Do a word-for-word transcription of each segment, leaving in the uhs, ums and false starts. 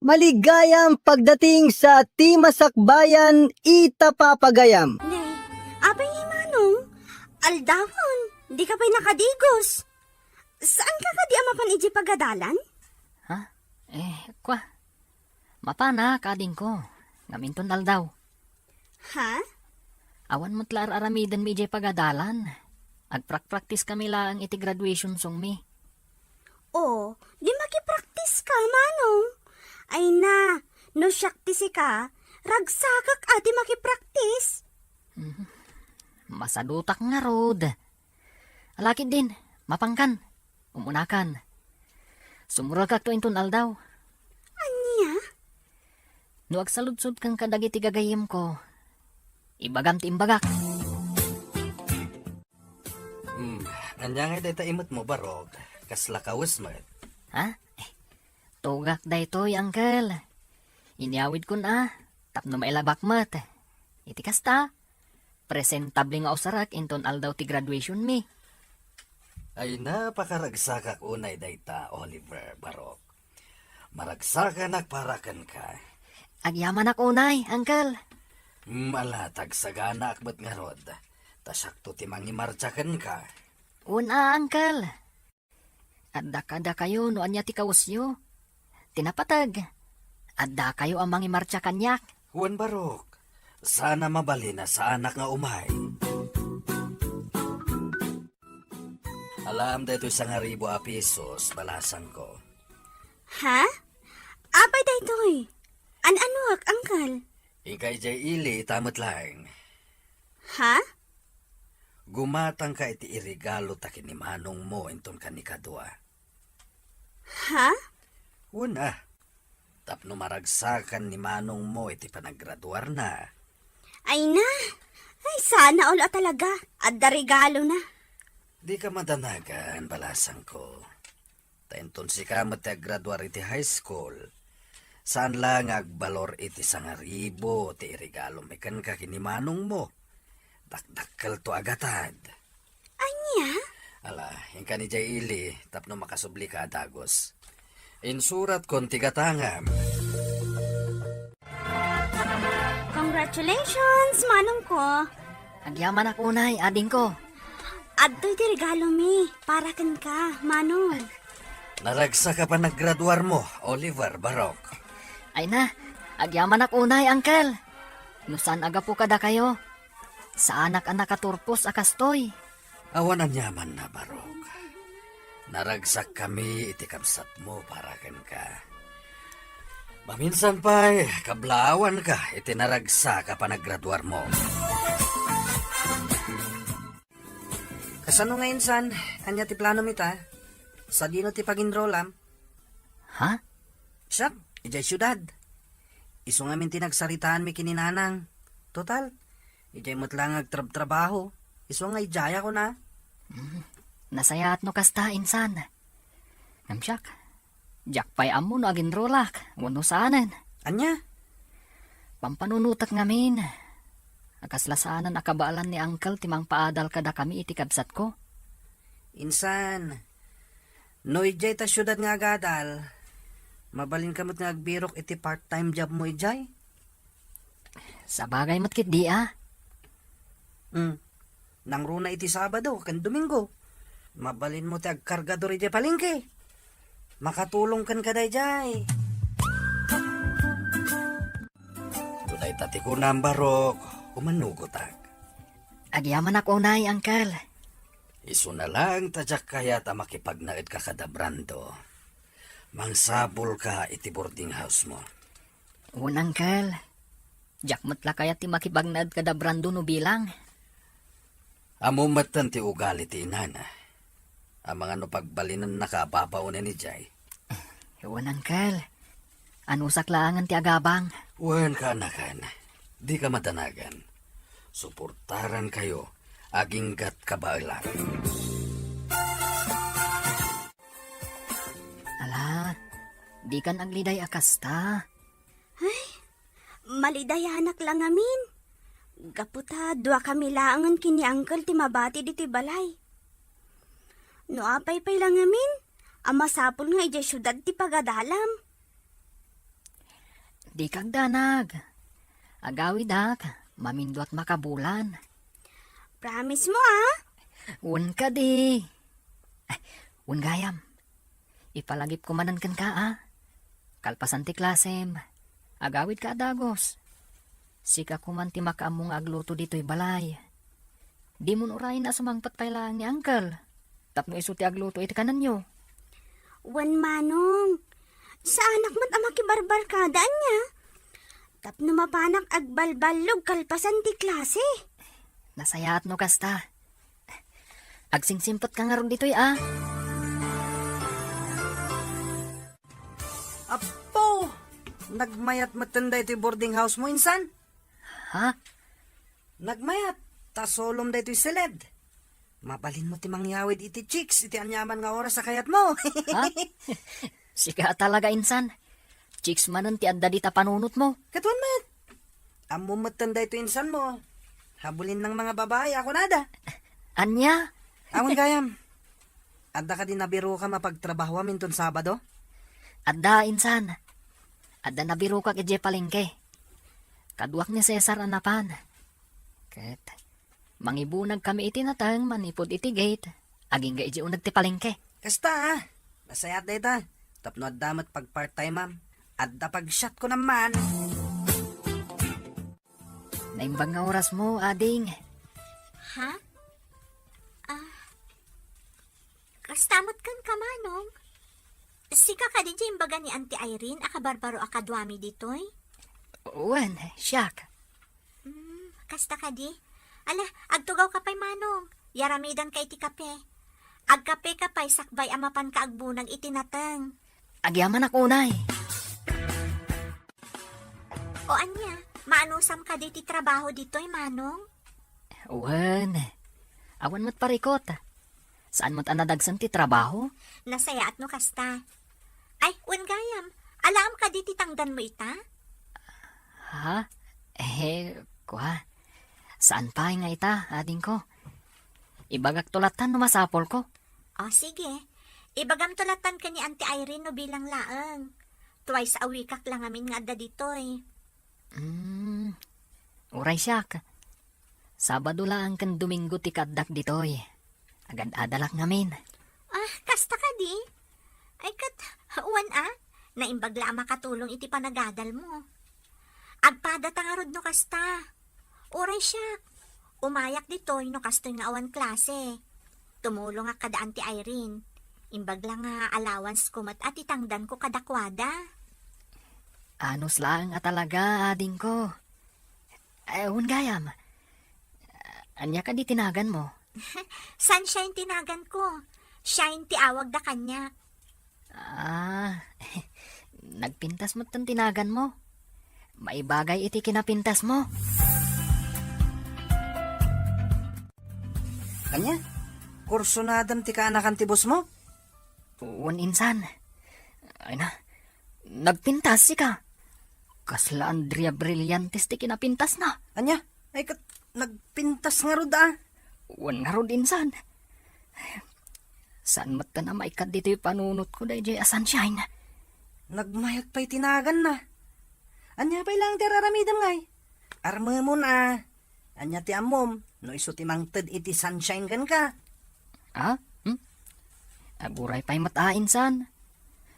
Maligayam pagdating sa ti masakbayan ita papagayam. Ne, apay ni Manong? Aldawan, di ka pay nakadigos. Saan ka kadi a mapan iti pagadalan? Ha? Eh, kwa. Mapanak, adingko. Ngem inton aldaw. Ha? Awan met la ar-aramidenmi idiay pagadalan. Agprakpraktiskami laeng iti graduation songmi. O, di makipraktiska, Manong. Ay na, no siak ti sika, ragsakak a ti makipraktis. Mhm. Masadutak ngarud. Ala ketdin, mapankan. Umunakan. Sumuragkakto inton aldaw. Ania? No agsaludsodkan kadagiti gagayyemko, ibagam ti imbagak. Hmm, ania ngay dayta imetmo, Barok? Kasla kawes met. Ha? Eh, tugak daytoy, uncle. Inyawidkon a, tapno mailabak met. Iti kasta, presentable nga usarek inton aldaw ti graduationmi. Ay, napakaragsakak unay dayta, Oliver, Barok. Maragsakanak para kenka. Agyamanak unay, uncle. Hmm, ala, tagsaganaak met ngarud. Ta siakto ti mangimartsa kenka. Wen a, uncle. Adda kadakayo no ania ti kawesyo. Ti napateg, addakayo a mangimartsa kaniak. Wen, Barok, saan a mabalin a saanak nga umay. Alaem daytoy sangaribu a pesos, balasangko. Ha? Apay daytoy? An-anuak, uncle? Inka idiay ili ita met laeng. Ha? Gumatangka iti iregalo ta ken ni manongmo inton kanikadua. Ha? Wen a, tapno maragsakan ni manongmo iti panagraduarna. Ay na! Ay, sana all a talaga. Adda regalona. Dika madanagan, balasangko. Ta inton sika met ti aggraduar iti high school, saan la nga agbalor iti sangaribu ti iregalom kenka ken ni manongmo. Dakdakkelto a gatad. Ania? Ala, inkan idiay ili tapno makasublika a dagus. Insuratkon ti gatangam. Congratulations, manongko! Agyamanak unay, adingko. Adtoy ti regalomi para kenka, manong. Naragsak a panagraduarmo, Oliver, Barok. Ay na, agyamanak unay, uncle. No saan a gapu kadakayo, saanak a nakaturpos a kastoy. Awan aniamanna, Barok. Naragsakkami iti kabsatmo para kenka. Maminsan pay, kablaawanka iti naragsak a panagraduarmo. Kasano nga insan? Ania ti planom ita? Sadino ti pag-enrollam? Ha? Siak, idiay siudad. Isu ngamin ti nagsaritaanmi ken ni nanang. Total, idiay met la nga agtrabtrabaho. Isu nga idiay a kuna. Hmm, nasayaat no kasta, insan. Ngem siak, diak pay ammo no aginrolak wenno saanen. Ania? Pampanunotek ngamin. A kasla saanen a kabaelan ni uncle ti mangpaadal kadakami iti kabsatko. Insan, no idiay ta siudad nga agadal, mabalinka met nga agbirok iti part-time jobmo idiay? Sabagay met ketdi a. Hmm. Nangruna iti Sabado ken Domingo. Mabalinmo ti agkargador idiay palengke. Makatulong kenka daydiay. No dayta ti kunam, Barok, umanugotak. Agyamanak unay, uncle. Isuna laeng ta diak kayat a makipagnaedka kada Brando. Mangsapulka iti boarding house-mo. Wen, uncle. Diak met la kayat ti makipagnaed kada Brando no bilang. Ammom metten ti ugali ti inana. Amangan no pagbalinennaka a babaonen idiay. Wen, uncle. Anusak laengen ti agabang. Wen, kaanakan. Dika madanagan. Suportarankayo aginggat kabaelan. Ala, dikan agliday a kasta. Ay, malidayanak la ngamin. Gapu ta duakami laengen ken ni uncle ti mabati ditoy balay. No apay pay la ngamin, a masapul nga idiay siudad ti pagadalam. Dika agdanag. Agawidak, maminduat makabulan. Promise mo, ah? Wen kadi. Ay, wen gayam. Ipalagipko manen kenka, ah. Kalpasan ti klasem, agawidka a dagus. Sika koman ti makaammo nga agluto ditoy balay. Dimon urayen a sumangpet pay laeng ni Uncle tapno isu ti agluto iti kanenyo. Wen, Manong. Saanak met a makibarbarkada, ania? Tapno mapanak agbalballog kalpasan ti klase. Nasayaat no kasta. Agsingsimpet ka ngarud ditoy, a? Apo! Nagmayat metten daytoy boarding house mo, insan? Ha? Nagmayat, ta solom daytoy siled. Mabalinmo ti mangyawid iti chicks iti aniaman nga oras a kayatmo. Ha? Sika talaga, insan. Chicks manen ti adda dita panunotmo. Katuan met. Ammom metten daytoy insanmo. Habulinnang mga babae a kunada. Ania? Awan gayam. Adda kadi nabirokam a pagtrabahoam inton Sabado? Adda, insan. Adda nabirokak idiay palengke. Kaduak ni Cesar a napan. Ket mangibunagkami iti nateng manipud iti gate, agingga idiay uneg ti palengke. Kasta, a. Nasayaat dayta. Tapno adda met pagpart-timeam. Adda pagshotko man. Naimbag nga orasmo, ading. Ha? Ah, kasta met kenka, Manong? Sika kadi ti imbaga ni Auntie Irene a kabarbaro a kaduami ditoy? Wen, siak. Hmm, kasta kadi? Ala, agtugawka pay, Manong. Yaramidanka iti kape. Agkapeka pay sakbay a mapanka agbunag iti nateng. Agyamanak unay. O ania, maanusam kadi ti trabaho ditoy, Manong? Wen, awan met parikot. Saan met a nadagsen ti trabaho? Nasayaat no kasta. Ay, wen gayam, alaem kadi ti tangdanmo ita? Ha? Eh, kua. Saan pay nga ita, adingko. Ibagakto lattan no masapulko. O, sige. Ibagamto lattan ken ni Auntie Irene no bilang laeng. Twice a weekak la ngamin nga adda ditoy. Hmm. Uray siak. Sabado laeng ken Domingo ti kaaddak ditoy. Agad-adalak ngamin. Ah, kasta kadi? Ay ket, wen a, naimbag la a makatulong iti panagadalmo. Agpadata ngarud no kasta. Uray siak, umayak ditoy no kastoy nga awan klase. Tumulongak kada Auntie Irene. Imbag la nga allowance ko met a ti tangdanko kadakuada. Anus laeng a talaga, adingko. Eh, wen gayam. Ania kadi ti naganmo? Sunshine ti naganko. Shine ti awagda kaniak. Ah, nagpintas metten ti naganmo. Maibagay iti kinapintasmo. Ania? Kursunadam ti kaanakan ti bossmo? Wen, insan. Ay na, nagpintas sika. Kasla Andrea Brillantes ti kinapintasna. Ania? Ay ket, nagpintas ngarud a? Wen ngarud, insan. Saan metten a maikkat ditoy panunotko daydiay a Sunshine? Nagmayat pay ti naganna. Ania pay laeng ti ar-aramidem ngay? Armemon a. Ania ti ammom no isu ti mangted iti Sunshine kenka? Ah? Hmm? Aguray pay met a, insan.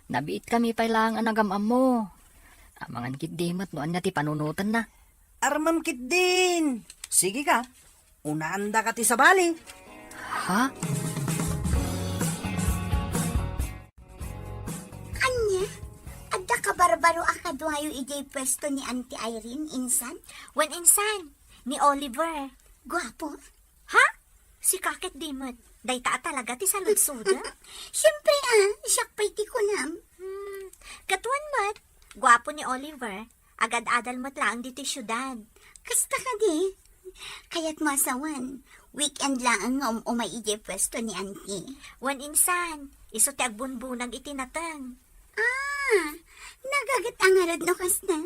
Nabiitkami pay laeng a nagam-ammo. Amangan ketdi met no ania ti panunotenna. Armem ketdin. Sige ka. Unaandaka ti sabali. Ha? Ania? Adda kabarbaro a kaduayo idiay puesto ni Auntie Irene, insan? Wen, insan, ni Oliver. Guapo? Ha? Sika ketdi met. Dayta a talaga ti saludsodem? Siempre a, siak pay ti kunam. Hmm, katuan met, guapo ni Oliver. Agad-adal met laeng ditoy siudad. Kasta kadi? Kayatmo a sawen, weekend laeng nga um-umay idiay puesto ni Auntie. Wen, insan, isu ti agbunbunag iti nateng. Ah, nagaget a ngarud no kasta.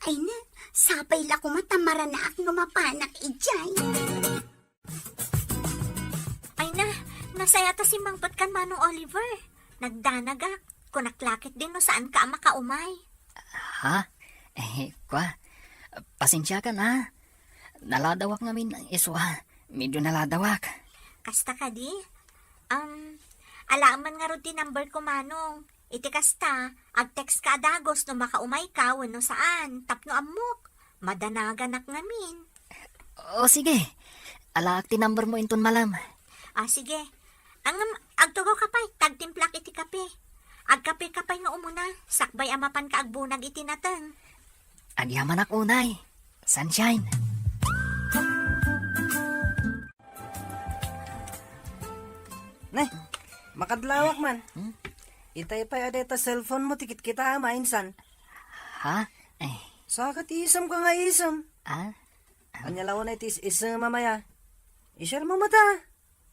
Ay na, sapay la koma ta maranaak no mapanak idiay. Ay na, nasayaat a simmangpetkan, Manong Oliver. Nagdanagak. Kunak la ketdin no saanka a makaumay. Ha? Eh, Eh, kwa, pasensiakan, ha? Naladawak ngamin, isua. Medyo naladawak. Kasta kadi? Um, alaem man ngarud ti number ko, Manong. Iti kasta, ag-text ka a dagus no makaumayka wenno saan, tapno ammok. Madanaganak ngamin. O, sige. Alaak ti number mo inton malem. Ah, sige. Ngem, agtugaw ka pay, ta agtimplak iti kape. Agkape ka pay nga umuna, sakbay a mapanka agbunag iti nateng. Agyamanak unay, Sunshine. Ne, makadlawak man. Hmm? Itay pay a dayta cellphone mo ti kitkitaem a insan. Ha? Eh. Saka ti isemka nga isem. Ah? Ania la unay ti is-, isem a maya? I-share mo met a.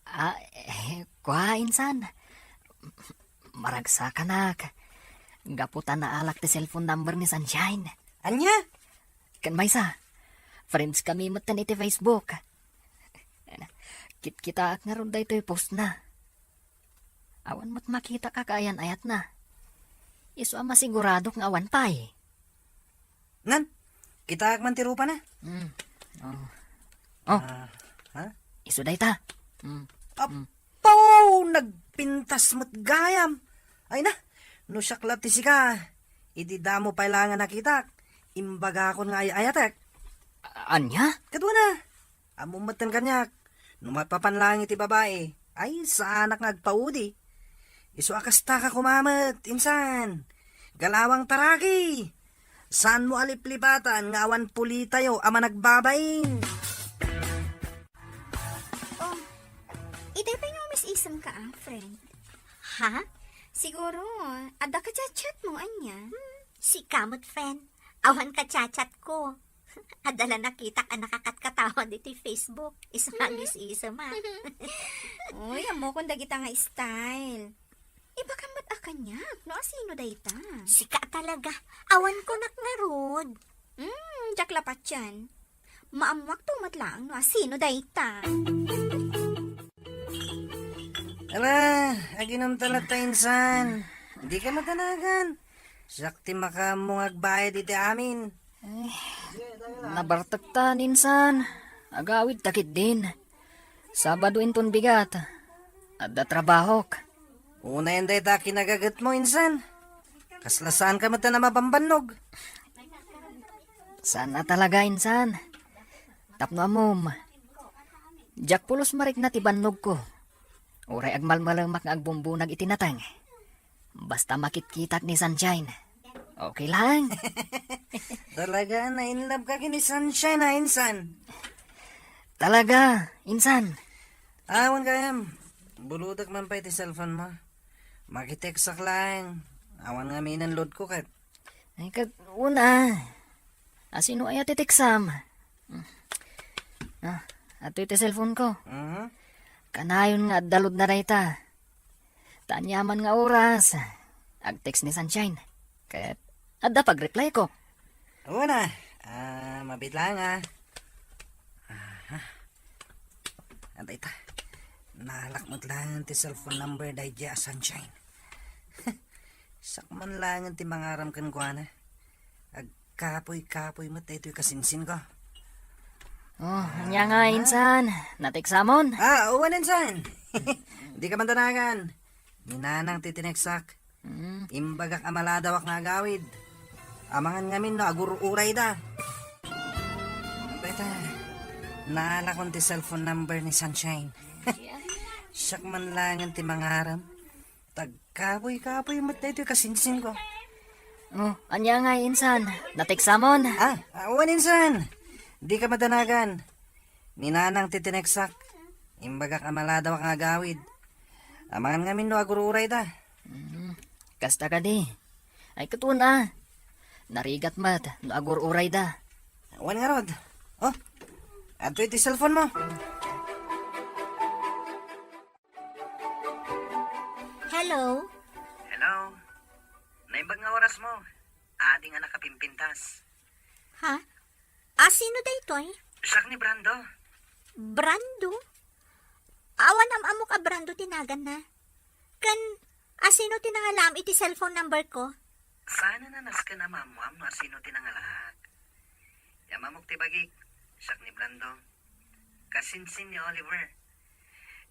Ah, eh, kwa, insan. Maragsakanak. Gapu ta naalak ti cellphone number ni Sunshine. Ania? Ken maysa, friends kami metten iti Facebook. Kitkitaak ngarud daytoy post na. Awan met makitak a kaayan-ayatna. Isu a masiguradok nga awan pay. Nan, kitaak man ti rupana. Hmm. Oh. Oh. Ah, ha? Isu dayta. Hmm. Hmm. Apo, nagpintas met gayam. Ay na, no siak la ti sika, idi damo pay la nga nakitak, imbagakon nga ay-ayatek. A-, ania? Kadua na. Ammom metten kaniak, no mapapan laeng iti babai, ay, saanak nga agpaudi. Isu a kasta ka koma met, insan. Galawang taraki! Saanmo a liplipatan nga awan pulitayo a managbabain? Oh, itay pay nga umis-isem ka, ah, friend. Ha? Siguro, adda ka chat-chat mo, ania? Hmm, sika met, friend. Awan ka chat-chat ko. Adda la nakitak a nakakatkatawa ditoy Facebook. Isu nga agis-isem, ah. Uy, ammokon dagita nga style. Ibagam met a kaniak, no asino dayta? Sika talaga. Awan ko nak ngarud. Hmm, diak la patien. Maammuak to met laeng no asino dayta. Ala, aginom ta latta, insan. Dika madanagan. Siak ti makaammo nga agbayad iti amin. Eh, nabartek ta, insan. Agawid ta ketdin. Sabado inton bigat. Adda trabahok. Unayen dayta kinagagetmo, insan. Kasla saanka met a mabambannog. Saan a talaga, insan. Tapno ammom, diak pulos marikna ti bannogko. Uray agmalmalemak nga agbumbunag iti nateng. Basta makitkitak ni Sunshine, okay lang. Talaga, na-in love ka ken ni Sunshine, ha, insan? Talaga, insan. Awan gayam. Buludak man pay ti cellphone mo. Makitekstak laeng. Awan ngamin load ko ket. Ay, ket una. Asino aya ti teksam? Ah, adtoy ti cellphone ko. Mhm. Kanayon nga adda load na dayta. Ta aniaman nga oras, ag-text ni Sunshine. Ket adda pag-reply ko. Una, ah, mabit lang, ah. Aha. Adda ita. Naalak met lang ti cellphone number daydiay a Sunshine. Siak man lang ti mangaram kenkuana. Agkapuy-kapuy met daytoy kasinsinko. Oh, ania nga, ah, insan? Nateksamon? Ah, wen, insan. Dika man danagan. Ni nanang ti tineksak. Mm. Imbagak a maladawak nga agawid. Amangan ngamin no agur-urayda. Beta, naalakon ti cellphone number ni Sunshine. Siak man lang ti mangaram. Agkapuy-kapuy met daytoy kasinsinko. Oh, ania nga, insan? Nateksamon? Ah, ah, wen, insan. Dika madanagan. Ni nanang ti tineksak. Imbagak a maladawak nga agawid. Amangan ngamin no agur-urayda. Mm, kasta kadi. Ay, ket una. Narigat met no agur-urayda. Wen ngarud. Oh, adtoy ti cellphone mo. Hello? Hello? Naimbag nga oras mo. Adi nga nakapimpintas. Ha? Asino daytoy? Siak ni Brando. Brando? Awan am-ammok a Brando ti naganna. Ken, asino ti nangalaam iti cellphone number ko? Saan a nasken a maammuam no asino ti nangalaak. ti bagik, siak ni Brando. Kasinsin ni Oliver.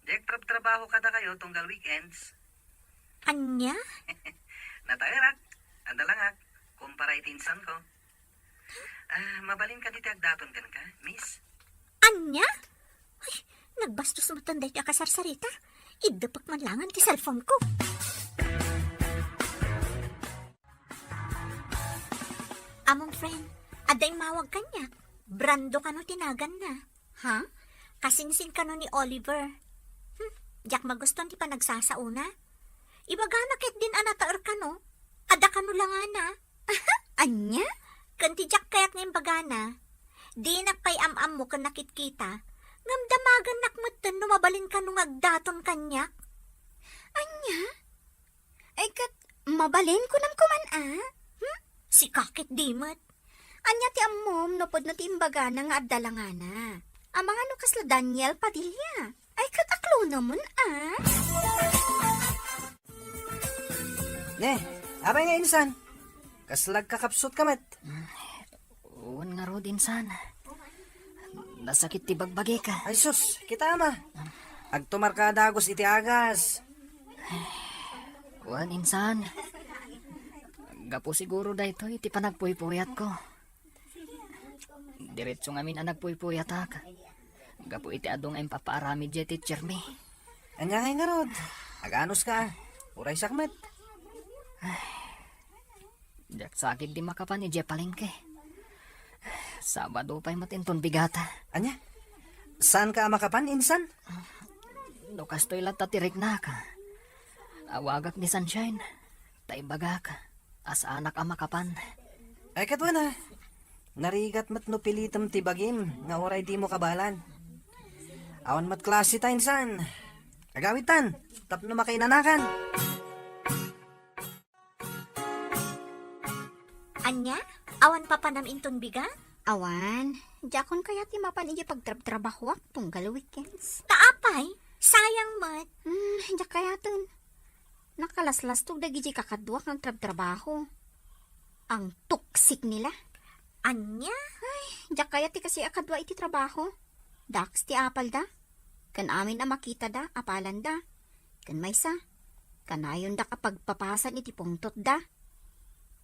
Diak trabtrabaho kadakayo tunggal weekends. Ania? Nataerak, adalangak, kumpara iti insanko. Ah, mabalin kadi ti agdaton kenka, miss? Ania? Ay, nagbastos metten daytoy a kasarsarita. Iddepek man laengen ti cellphone ko. Among friend, adda immawag kaniak. Brando kano ti naganna. Ha? Kasinsin kano ni Oliver. Hmm, diak magustuan ti panagsasaona. Ibagana ketdin a nataer kano. Adda kano langana. Ania? Ken ti diak kayat nga imbagana, dinak pay am-ammo ken nakitkita, ngem damagennak metten no mabalin kano nga agdaton kaniak. Ania? Ay, ket mabalin, kunam koman a? Hmm? Sika ketdi met. Ania ti ammom no pudno ti imbagana nga adda langana? Amangan no kasla Daniel Padilla? Ay, ket aklonamen a? Ne, apay nga insan? Kasla agkakapsutka met? Wen ngarud, insan. Nasakit ti bagbagik. Ay sus, kita ama. Agtumarka a dagus iti agas. Wen, insan. Gapu siguro daytoy ti panagpuypuyatko. Diretso ngamin a nagpuypuyatak. Gapu iti adu nga impapaaramid diay teachermi. Ania ngay ngarud? Aganuska. Uray siak met. Diak sa ketdi makapan idiay palengke. Sabado pay met inton bigata. Ania? Saanka a makapan, insan? No kastoy latta ti riknak, awagak ni Sunshine, ta ibagak a saanak a makapan. Ay, ket wen a, narigat met no pilitem ti bagim nga uray dimo kabaelan. Awan met klase ta, insan. Agawidtan, tapno makainanakan. Ania? Awan papanam inton bigat? Awan. Diakon kayat ti mapan idiay pagtrabtrabahoak tunggal weekends. Ta apay? Sayang met. Hmm, diak kayaten. Nakalaslastog dagiti kakaduak nga agtrabtrabaho. Ang toxic nila. Ania? Ay, diak kayat ti kasi a kadua iti trabaho. Daks ti apalda. Ken amin a makitada, apalanda. Ken maysa, kanayondak a pagpapasan iti pungtotda.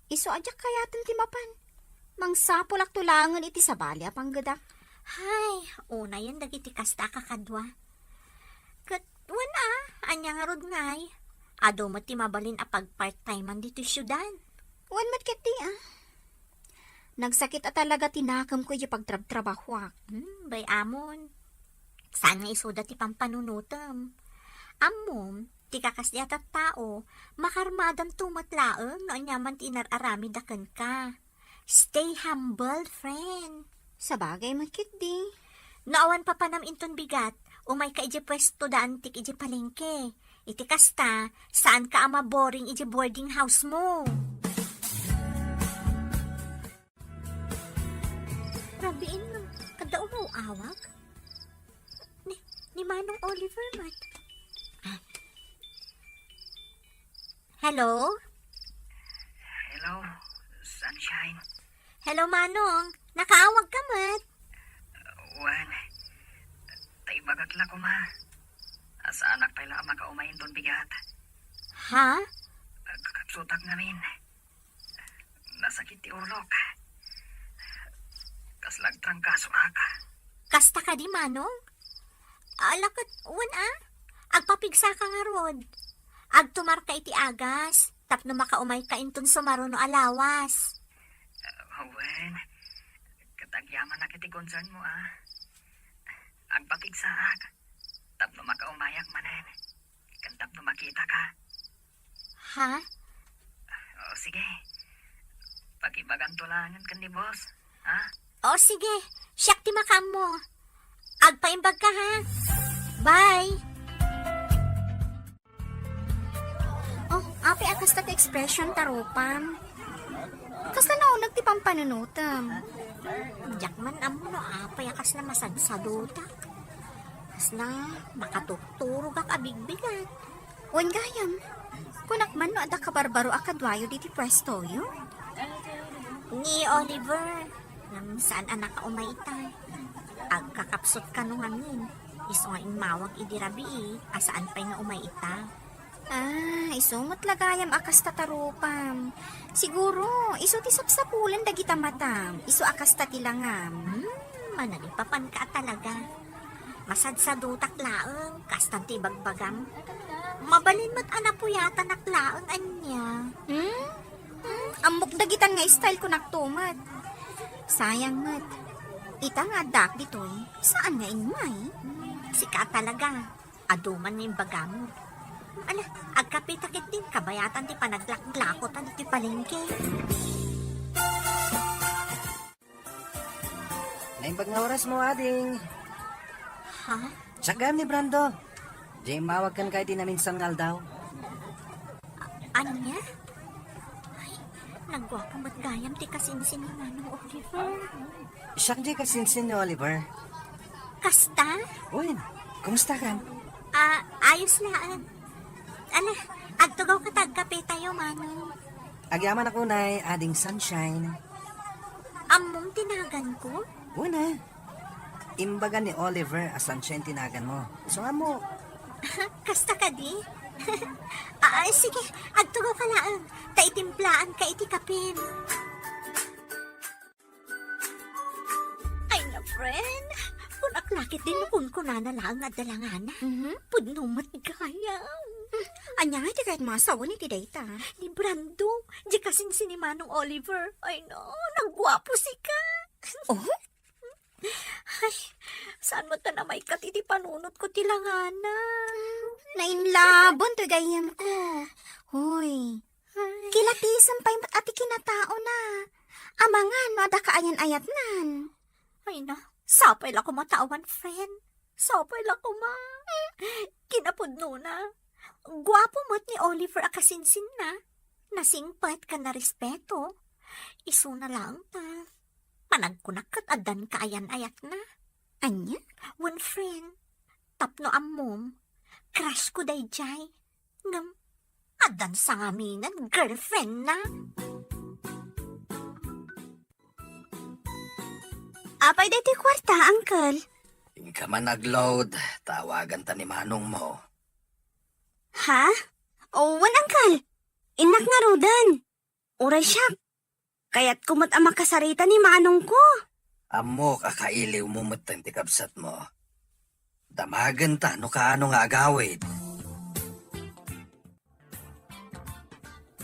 Isu a diak kayaten ti mapan. Mangsapulakto laengen iti sabali a panggedak. Hay, unayen dagiti kasta a kakadua. Ket wen a, ania ngarud ngay? Adu met ti mabalin a pagpart-timean ditoy siudad. Wen met ketdi a. Nagsakit a talaga ti nakemko iti pagtrabtrabahoak. Hmm, bay-amon. Saan nga isuda ti pampanunotem? Ammom, ti kakasdiay a tattao, makarmadanto met laeng no aniaman ti inar-aramidda kenka. Stay humble, friend. Sabagay met ketdi. No awan papanam inton bigat, umayka idiay puesto da antik idiay palengke. Iti kasta, saanka a maboring idiay boarding house mo. Rabiin no, adda umaw-awag? Ni, ni Manong Oliver met. Ah. Hello? Hello, Sunshine. Hello, Manong. Nakaawag ka met? Wen, ta ibagak la koma a saanak pay la a makaumay inton bigat. Ha? Kakapsutak ngamin. Nasakit ti urlok. Kasla agtrangkasoak. Kasta kadi, Manong? Ala ket, wen a? Agpapigsaka ngarud. Agtumarka iti agas, tapno makaumayka inton sumaruno a lawas. Ah, wen, ket agyamanak iti concern mo, a. Agpapigsaak, tapno makaumayak manen, ken tapno makitaka. Ha? O, sige. Pakibaganto laengen ken ni boss, ha? O, sige. Siak ti makaammo. Agpaimbag ka, ha? Bye! Oh, apay a kasta ti expression ta rupam? Kasla nauneg ti pampanunotem? Diak man ammo no apay a kasla masadsadutak. Kasla makatukturogak a bigbigat. Wen gayam, kunak man no adda kabarbaro a kaduayo ditoy puestoyo? Ni Oliver, Saan a nakaumay ita. Agkakapsut kano ngamin. Isu nga immawag idi rabii a saan pay nga umay ita. Ah, isu met la gayam a kasta tarupam. Siguro, isu ti sapsapulen dagita matam. Isu a kasta ti langam. Hmm, manalipapanka a talaga. Masadsadutak laeng, kastan ti ibagbagam. Mabalin met a napuyatanak laeng ania. Hmm? Hmm? Ammok dagitan nga style ko naktumet. Sayang met. Ita nga addaak ditoy, saan nga immay? Sika talaga. Adu man nga imbagam. Ala, agkapita ketdin kabayatan ti panaglaklakotan iti palengke. Naimbag nga oras mo, ading. Ha? Siak gayam ni Brando. Diay immawag kenka iti naminsan nga aldaw. Ania? Ay, nagguapo met gayam ti kasinsin ni Manong Oliver. Siak diay kasinsin ni Oliver. Kasta? Uy, kumusta kan? Ah, ayos laeng. Ala, agtugaw ka ta agkape tayo, Manong. Agyamanak unay, ading Sunshine. Ammom ti naganko? Wen a. Imbaga ni Oliver a Sunshine ti naganmo. Isu nga ammok. Kasta kadi? Ah, sige, agtugaw ka laeng. Ta itimplaanka iti kapem. Ay na, friend. Kunak lakit din no kunkunana laeng nga adda langana. Mhm. Pudno met gayam. Ania nga iti kayat masawen iti dayta? Ni Brando, di kasinsin ni Manong Oliver. Ay na, nagguapo sika. Oh? Ay, saan met ta namaykat iti panunotko ti langana? Nainlabon toy gayyemko. Hoy, ay. Kilatisem pay met a ti kinataona. Amangan no adda kaayan-ayatnan. Ay na, sapay la koma ta awan friend. Sapay la koma. Kinapudnona, guapo met ni Oliver a kasinsinna. Nasingpet ken narespeto. Isuna laeng ta. Panagkunak ket addan kaayan-ayatna. Ania? Wen friend, tapno ammom, crush ko daydiay. Ngem, addan sangaminen girlfriendna. Apay daytoy kuarta, Uncle? Inka man agload, tawaganta ni manongmo. Ha? O, wen, Uncle. Innak ngaruden. Uray siak. Kayatko met a makasarita ni manongko. Ammok a kailiwmo metten ti kabsatmo. Damagenta no kaano nga agawid.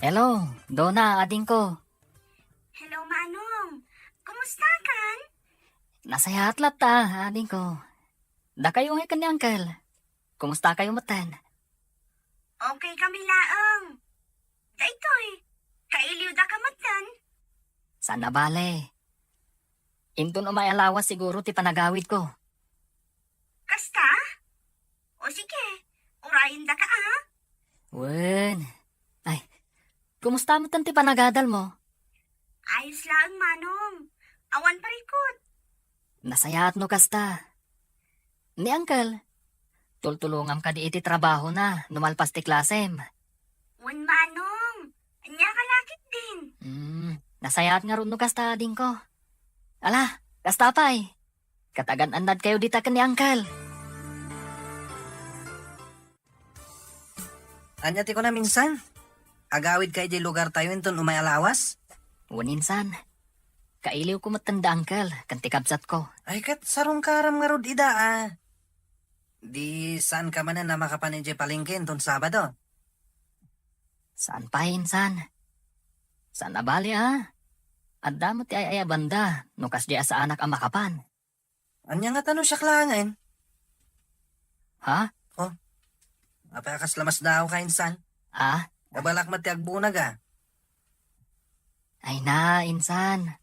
Hello, Dona, adingko. Hello, Manong. Kumusta kan? Nasayaat latta, adingko. Dakayo ngay ken ni Uncle. Kumusta kayo metten? Okay kami laeng. Daytoy, kailiwda ka metten? Saan a bale. Inton umay a lawas siguro ti panagawidko. Kasta? O sige, urayendaka a. Wen. Ay, kumusta metten ti panagadalmo? Ayos laeng, Manong. Awan parikut. Nasayaat no kasta. Ni Uncle, tultulongam kadi iti trabahona no malpas ti klasem. Wen, Manong. Ania ka lakit din? Hmm, nasayaat ngarud no kasta, adingko. Ala, kasta pay. Ket agan-annad kayo dita ken ni Uncle. Ania ti kunam, insan? Agawidka idiay lugartayo inton umay a lawas? Wen, insan. Kailiwko metten da Uncle ken ti kabsatko. Ay, ket sarungkaram ngarud ida a. Di saanka manen a makapan idiay palengke inton Sabado? Saan pay, insan. Saan a bale a. Adda met ti ay-ayabanda no kasdi a saanak a makapan. Ania ngata no siak laengen? Ha? Oh. Apay a kas lamas daw ka, insan? Ah? Kabalak met ti agbunag a. Ay na, insan.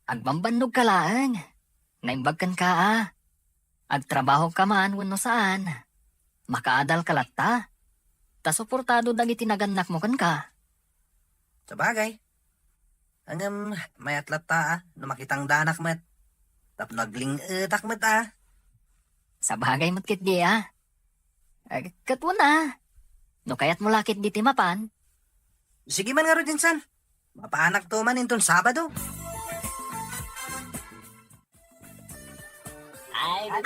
Agbambannog ka laeng. Naimbag kenka a. Agtrabaho ka man wenno saan, makaadal ka latta. Ta suportado dagiti nagannakmo kenka. Sabagay. Ngem, mayat latta a, no makitang danak met. Tapno agling-etak met a. Sabagay met ketdi a. Eh, ket wen a. No kayatmo la ketdi ti mapan. Sige man ngarud, insan. Mapanakto man inton Sabado.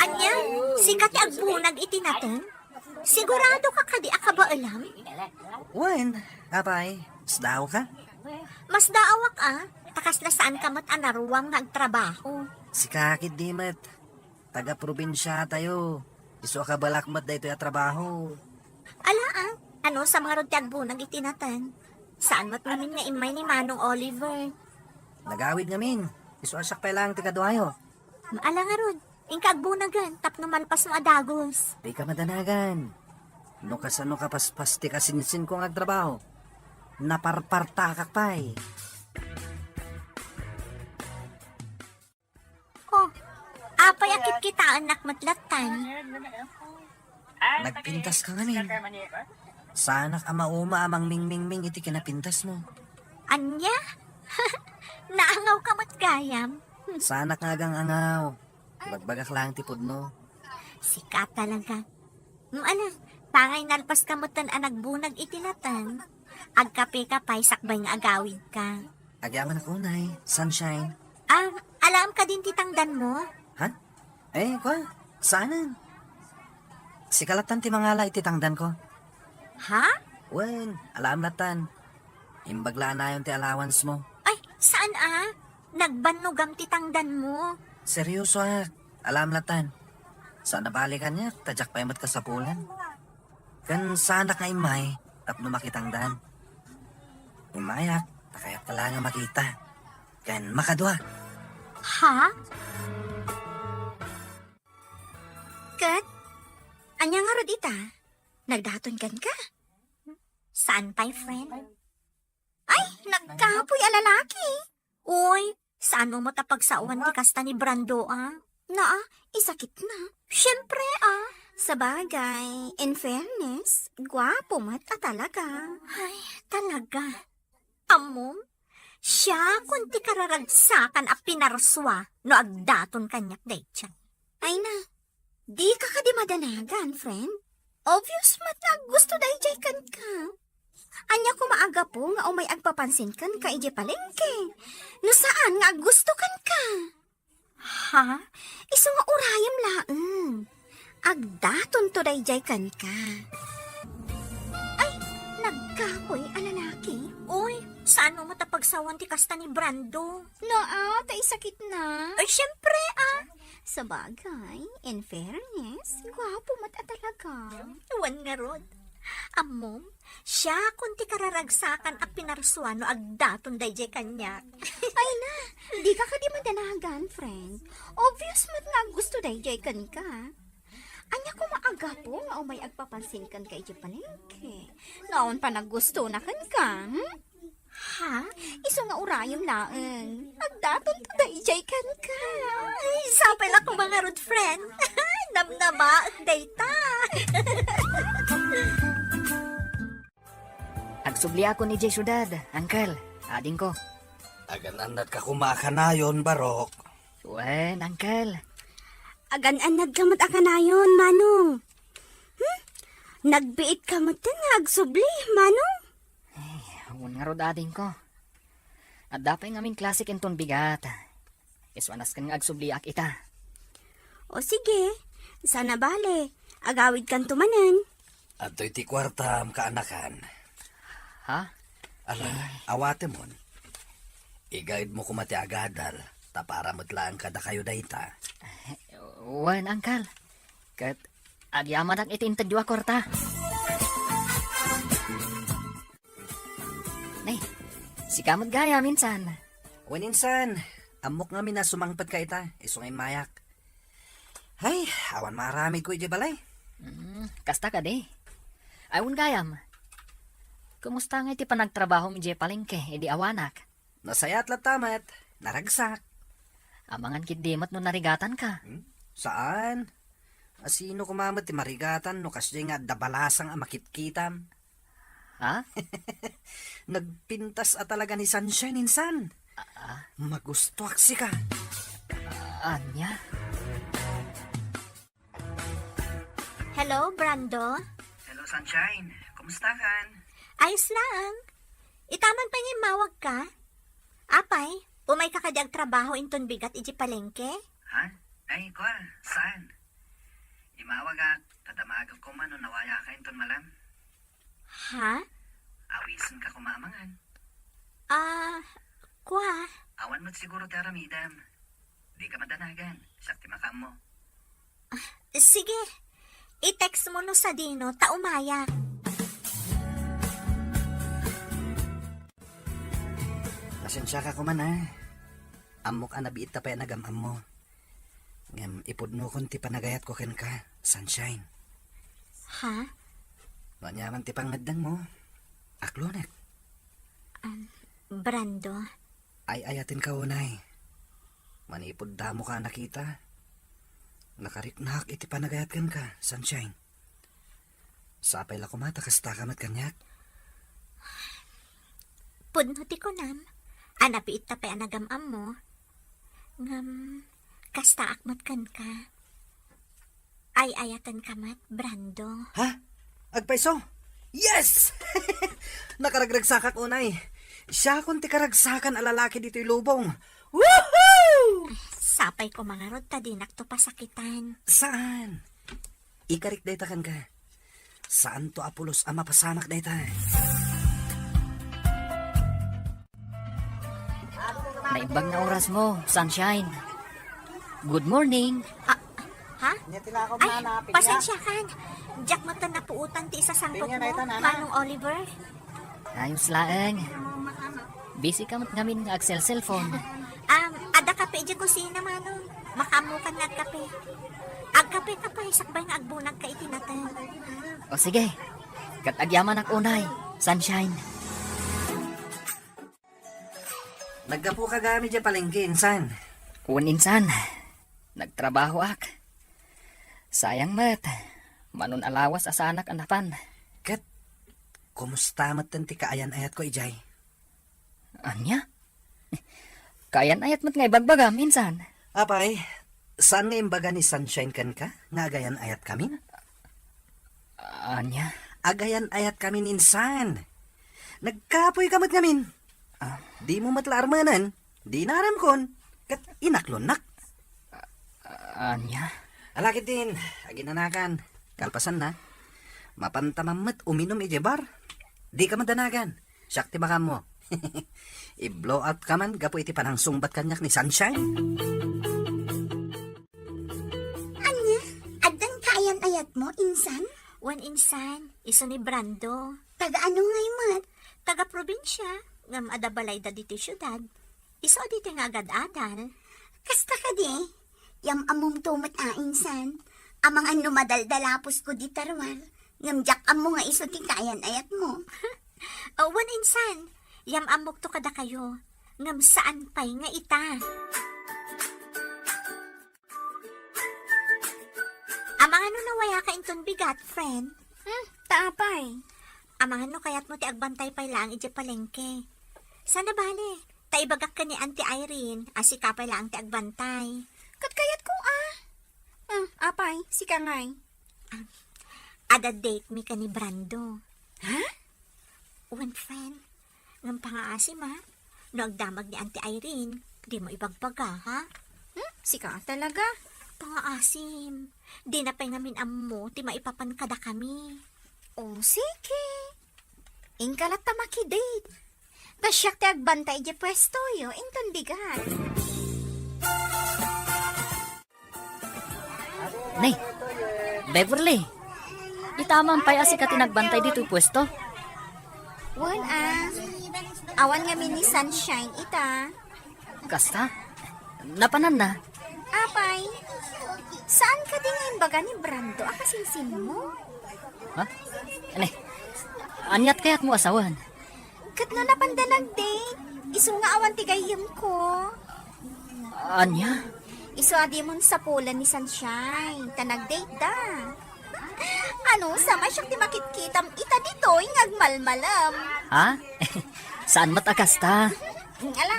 Ania, sika ti agbunag iti nateng? Sigurado ka kadi a kabaelam? Wen, apay, masdaawka? Masdaawak a, ta kasla saanka met a naruam nga agtrabaho. Sika ketdi met, taga-probinsiatayo. Isu a kabaelak met daytoy a trabaho. Ala a, anusam ngarud ti agbunag iti nateng? Saan met ngamin nga immay ni Manong Oliver? Nagawid ngamin. Isu a siak pay laeng ti kaduayo. Ala ngarud, inka agbunagen tapno malpasmo a dagus. Dika madanagan. No kasano kapaspas ti kasinsinko nga agtrabaho, naparpartakak pay. Oh, apay a kitkitaennak met lattan? Nagpintaska ngamin. Saanak a mauma a mangmingmingming iti kinapintasmo. Ania? Naangawka met gayam? Saanak nga agang-angaw. Ibagbagak laeng ti pudno. Sika talaga. No ala, tangay nalpaska metten a nagbunag iti nateng. Agkapeka pay sakbay nga agawidka. Agyamanak unay, Sunshine. Ah, alaem kadin ti tangdanmo? Ha? Eh, kua, saanen. Sika lattan ti mangala iti tangdanko. Ha? Wen, alaem lattan. Imbag la a nayon ti allowancemo. Ay, saan a? Nagbannogam ti tangdanmo. Seryosoak. Alaem lattan. Saan a bale kaniak, ta diak pay met kasapulan. Ken saanak nga immay tapno makitangdan. Immayak, ta kayatka laeng a makita. Ken makadua. Ha? Ket, ania ngarud ita? Nagdaton kenka? Saan pay, friend? Ay, nagkapoy a lalaki. Uy, saanmo met a pagsaoan ti kasta ni Brando, a? Naa, isakitna. Siempre, a. Sabagay, in fairness, guapo met a talaga. Ay, talaga. Ammom, siakon ti kararagsakan a pinarsua no agdaton kaniak daydiay. Ay na, dika kadi madanagan, friend? Obvious met nga aggusto daydiay kenka. Ania koma a gapu nga umay agpapansin kenka idiay palengke? No saan nga aggusto kenka? Ha? Isu nga urayem laeng. Agdatonto daydiay kenka. Ay, nagkapoy a lalaki. Uy, saanmo met a pagsaoan ti kasta ni Brando? Naa, ta isakitna. Ay, siempre, a. Sabagay, in fairness, guapo met a talaga. Wen ngarud. Ammom, siakon ti kararagsakan a pinarsua no agdaton daydiay kaniak. Ay na, dika kadi madanagan, friend. Obvious met nga aggusto daydiay kenka. Ania koma a gapu nga umay agpapansin kenka idiay palengke? Nga awan panaggusto na kenka, hmm? Ha? Isu nga urayem laeng. Agdatonto daydiay kenka. Ay, sapay la koma ngarud, friend. Namnamaek dayta. Agsubliakon idiay siudad, uncle, adingko. Agan-annadka koma a kanayon, Barok. Wen, uncle. Agan-annadka met a kanayon, Manong. Hmm? Nagbiitka metten nga agsubli, Manong? Ay, wen ngarud, adingko. Adda pay ngamin klasek inton bigat. Isu a nasken nga agsubliak ita. O sige, saan a bale, agawidkanto manen. Adtoy ti kuartam, kaanakan. Ha? Ala, awatemon. Igaedmo koma ti agadal, ta para met laeng kadakayo dayta. Wen, uncle. Ket agyamanak iti intedyo a kuarta. Ne, sika met gayam insan. Wen insan, ammok ngamin a sumangpetka ita, isu nga immayak. Hay, awan maaramidko idiay balay. Mm, kasta kadi. Ay, wen gayam. Kumusta ngay ti panagtrabahom idiay palengke idi awanak? Nasayaat latta met, naragsak. Amangan ketdi met no narigatanka. Hmm? Saan? A, sino koma met ti marigatan no kasdiay nga adda balasang a makitkitam? Ha? Nagpintas a talaga ni Sunshine insan. Ah, ah. Magustuak sika. Ania? Hello, Brando? Hello, Sunshine. Kumusta kan? Ayos lang. Ita man pay nga immawagka? Apay, umayka kadi agtrabaho inton bigat idiay palengke? Ha? Ay, kua, saan? Imawagak, ta damagek koma no nawayaka inton malem. Ha? Awisenka koma amangan. Ah, kua? Awan met siguro ti aramidem. Dika madanagan, siak ti makaammo. Ah, sige. I-text mo no sadino, ta umayak. Pasensiaka koma, a. Ammok a nabiitta pay a nagam-ammo. Ngem ipudnokon ti panagayatko kenka, Sunshine. Ha? No aniaman ti pangngeddengmo, aklonek. Um, Brando. Ay-ayatenka unay. Manipud damoka a nakita, nakariknak iti panagayat kenka, Sunshine. Sapay la koma ta kastaka met kaniak. Pudno ti kunam, a nabiitta pay a nagam-ammo. Ngem, kastaak met kenka. Ay-ayatenka met, Brando. Ha? Agpayso? Yes! Nakaragragsakak unay. Siakon ti karagsakan a lalaki ditoy lubong. Woohoo! Sapay koma ngarud ta dinakto pasakitan. Saan? Ikarik dayta kenka. Saanto a pulos a mapasamak dayta. Naimbag nga orasmo, Sunshine. Good morning. Ah, ha? Ay, pasensiakan. Diak met napuotan ti isasangpetmo, Manong Oliver. Ayos laeng. Busy ka met ngamin nga agselselpon. Um, adda kape idiay kusina, Manong. Makaammokan nga agkape. Agkape ka pay, sakbay nga agbunagka iti nateng. O sige, ket agyamanak unay, Sunshine. Naggapuka gayam idiay palengke, insan? Wen, insan. Nagtrabahoak. Sayang met, mano a lawas a saanak a napan. Ket, kumusta metten ti kaayan-ayatko idiay? Ania? Kaayan-ayat met nga ibagbagam, insan. Apay, saan nga imbaga ni Sunshine kenka nga agayan-ayatkamin? Ania? Agayan-ayatkamin, insan. Nagkapoyka met ngamin. Ah. Dimo met la armenen, dinaremkon, ket inaklonnak. Ania? Ala ketdin, aginanakan. Kalpasanna, mapanka met uminum idiay bar. Dika madanagan. Siak ti makaammo. I-blow out ka man gapu iti panangsungbat kaniak ni Sunshine. Ania? Addan kaayan-ayatmo, insan? Wen, insan, isu ni Brando. Taga ania ngay met? Taga probinsia, ngem adda balayda ditoy siudad. Isu a ditoy nga agad-adal. Kasta kadi? Yam-ammomto met a, insan. Amangan no madaldalaposko dita ruar, ngem diak ammo nga isu ti kaayan-ayatmo. O, wen, insan, yam-ammokto kadakayo, ngem saan pay nga ita. Amangan no nawayaka inton bigat, friend? Hmm, ta apay? Amangan no kayatmo ti agbantay pay laeng idiay palengke. Saan a bale, ta ibagak ken ni Auntie Irene a sika pay laeng ti agbantay. Ket kayatko a. Hmm, apay, sika ngay? Ah, adda date mi ken ni Brando. Ha? Wen, friend. Ngem pangaasim, a. No agdamag ni Auntie Irene, dimo ibagbaga, ha? Hmm? Sika talaga? Pangaasim. Dina pay ngamin ammo ti maipapan kadakami. O, sige. Inka latta makidate. Ta siak ti agbantay idiay puestoyo, inton bigat. Ne, Beverly, itaman pay a sika ti nagbantay ditoy puesto? Wen, a. Awan ngamin ni Sunshine ita. Kasta? Napananna? Apay, saan kadi nga imbaga ni Brando a kasinsinmo? Ha? Ne, aniat kayatmo a sawen? Ket no napanda nag-date, isu nga awan ti gayyemko. Ania? Isu a dimon sapulen ni Sunshine, ta nag-date da. Ano, sa may siak ti makitkitam ita ditoy nga agmalmalem. Ha? Saan met a kasta? Ala,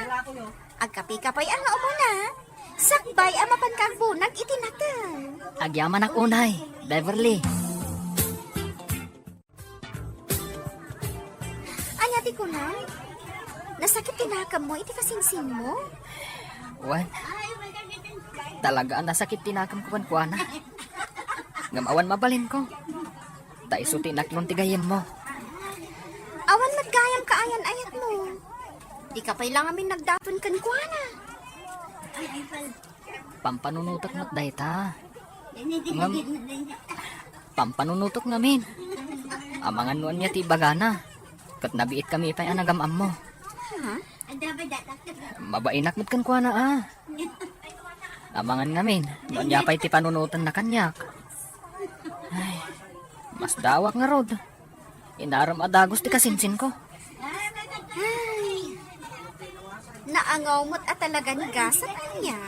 agkape ka pay a nga umuna. Sakbay a mapanka agbunag iti nateng. Agyamanak unay, Beverly. Ania ti kunam? Nasakit ti nakemmo iti kasinsinmo? Wen, Talaga a nasakit ti nakemko kenkuana. Ngem awan mabalinko. Ta isu ti inaklon ti gayyemmo. Awan met gayam kaayan-ayatmo. Dika pay la ngamin nagdaton kenkuana. Pampanunotek met dayta. Ngem, pampanunotek ngamin. Amangan no ania ti ibagana. Ket nabiitkami pay a nagam-ammo. Ha? Mabainak met kenkuana a. Amangan ngamin, no ania pay ti panunotenna kaniak. Ay, masdawak ngarud. Inaram a dagus ti kasinsinko. Ay, naangaw met a talagan gasat ania.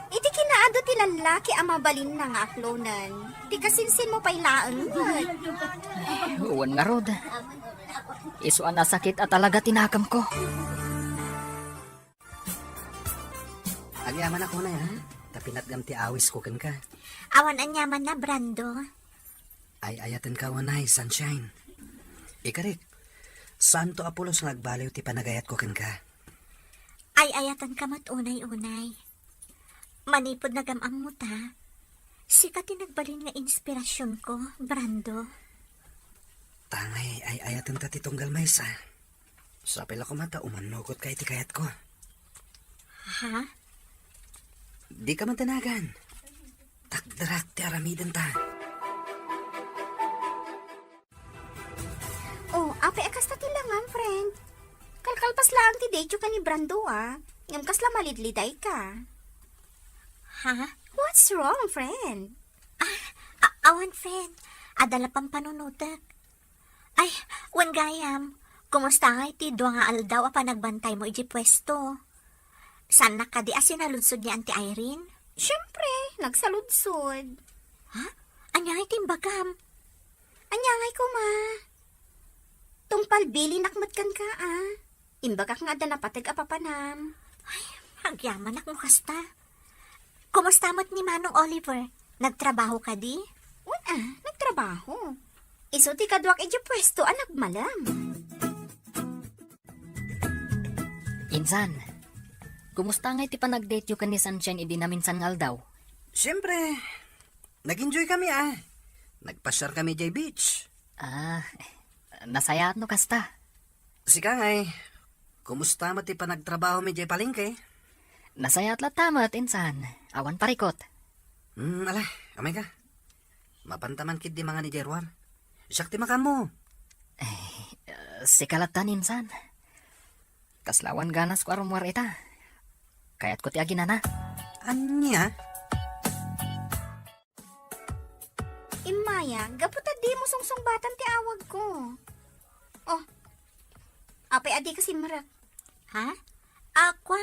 Iti kinaadu ti lallaki a mabalinna nga aklonen, ti kasinsinmo pay laeng met. Wen ngarud. Isu a nasakit a talaga ti nakemko. Agyamanak unay, ha? Ta pinatgam ti awisko kenka. Awan aniamanna, Brando. Ay-ayatenka unay, Sunshine. Ikarik, saanto a pulos nga agbaliw ti panagayatko kenka. Ay-ayatenka met unay-unay. Manipud nagam-ammo ta, sika ti nagbalin nga inspirasionko, Brando. Tangay ay-ayatenka ti tunggal maysa. Sapay la koma ta umannugotka iti kayatko. Ha? Dika madanagan. Takderak ti aramidenta. Oh, apay a kasta ti langam, friend? Kalkalpas laeng ti date-yo ken ni Brando, a. Ngem kasla malidlidayka. Ha? What's wrong, friend? Ah, a-, awan, friend. Adda la pampanunotek. Ay, wen gayam, kumusta ngay ti dua nga aldaw a panagbantaymo idiay puesto? Saannak kadi a sinaludsod ni Auntie Irene? Siempre, nagsaludsod. Ha? Ania ngay ti imbagam? Ania ngay koma? Tungpal bilinak met kenka, a. Imbagak nga adda napateg a papanam. Ay, agyamanak no kasta. Kumusta met ni Manong Oliver? Nagtrabaho kadi? Wen a, nagtrabaho. Isu ti kaduak idiay puesto a nagmalem. Insan, kumusta ngay ti panagdate-yo ken ni Sunshine idi naminsan nga aldaw? Siempre, nag-enjoy kami, a. Nagpasiar kami idiay beach. Ah, nasayaat no kasta. Sika ngay, kumusta met ti panagtrabahomi idiay palengke? Nasayaat latta met, insan. Awan parikut. Hmm, ala, umayka. Mapanta man ketdi mangan idiay ruar. Siak ti makaammo. Eh, sika latta, insan. Kasla awan ganasko a rummuar ita. Kayatko ti aginana. Ania? Immaya, gapu ta dimo sungsungbatan ti awagko. Oh, apay a dika simrek? Ha? Akua,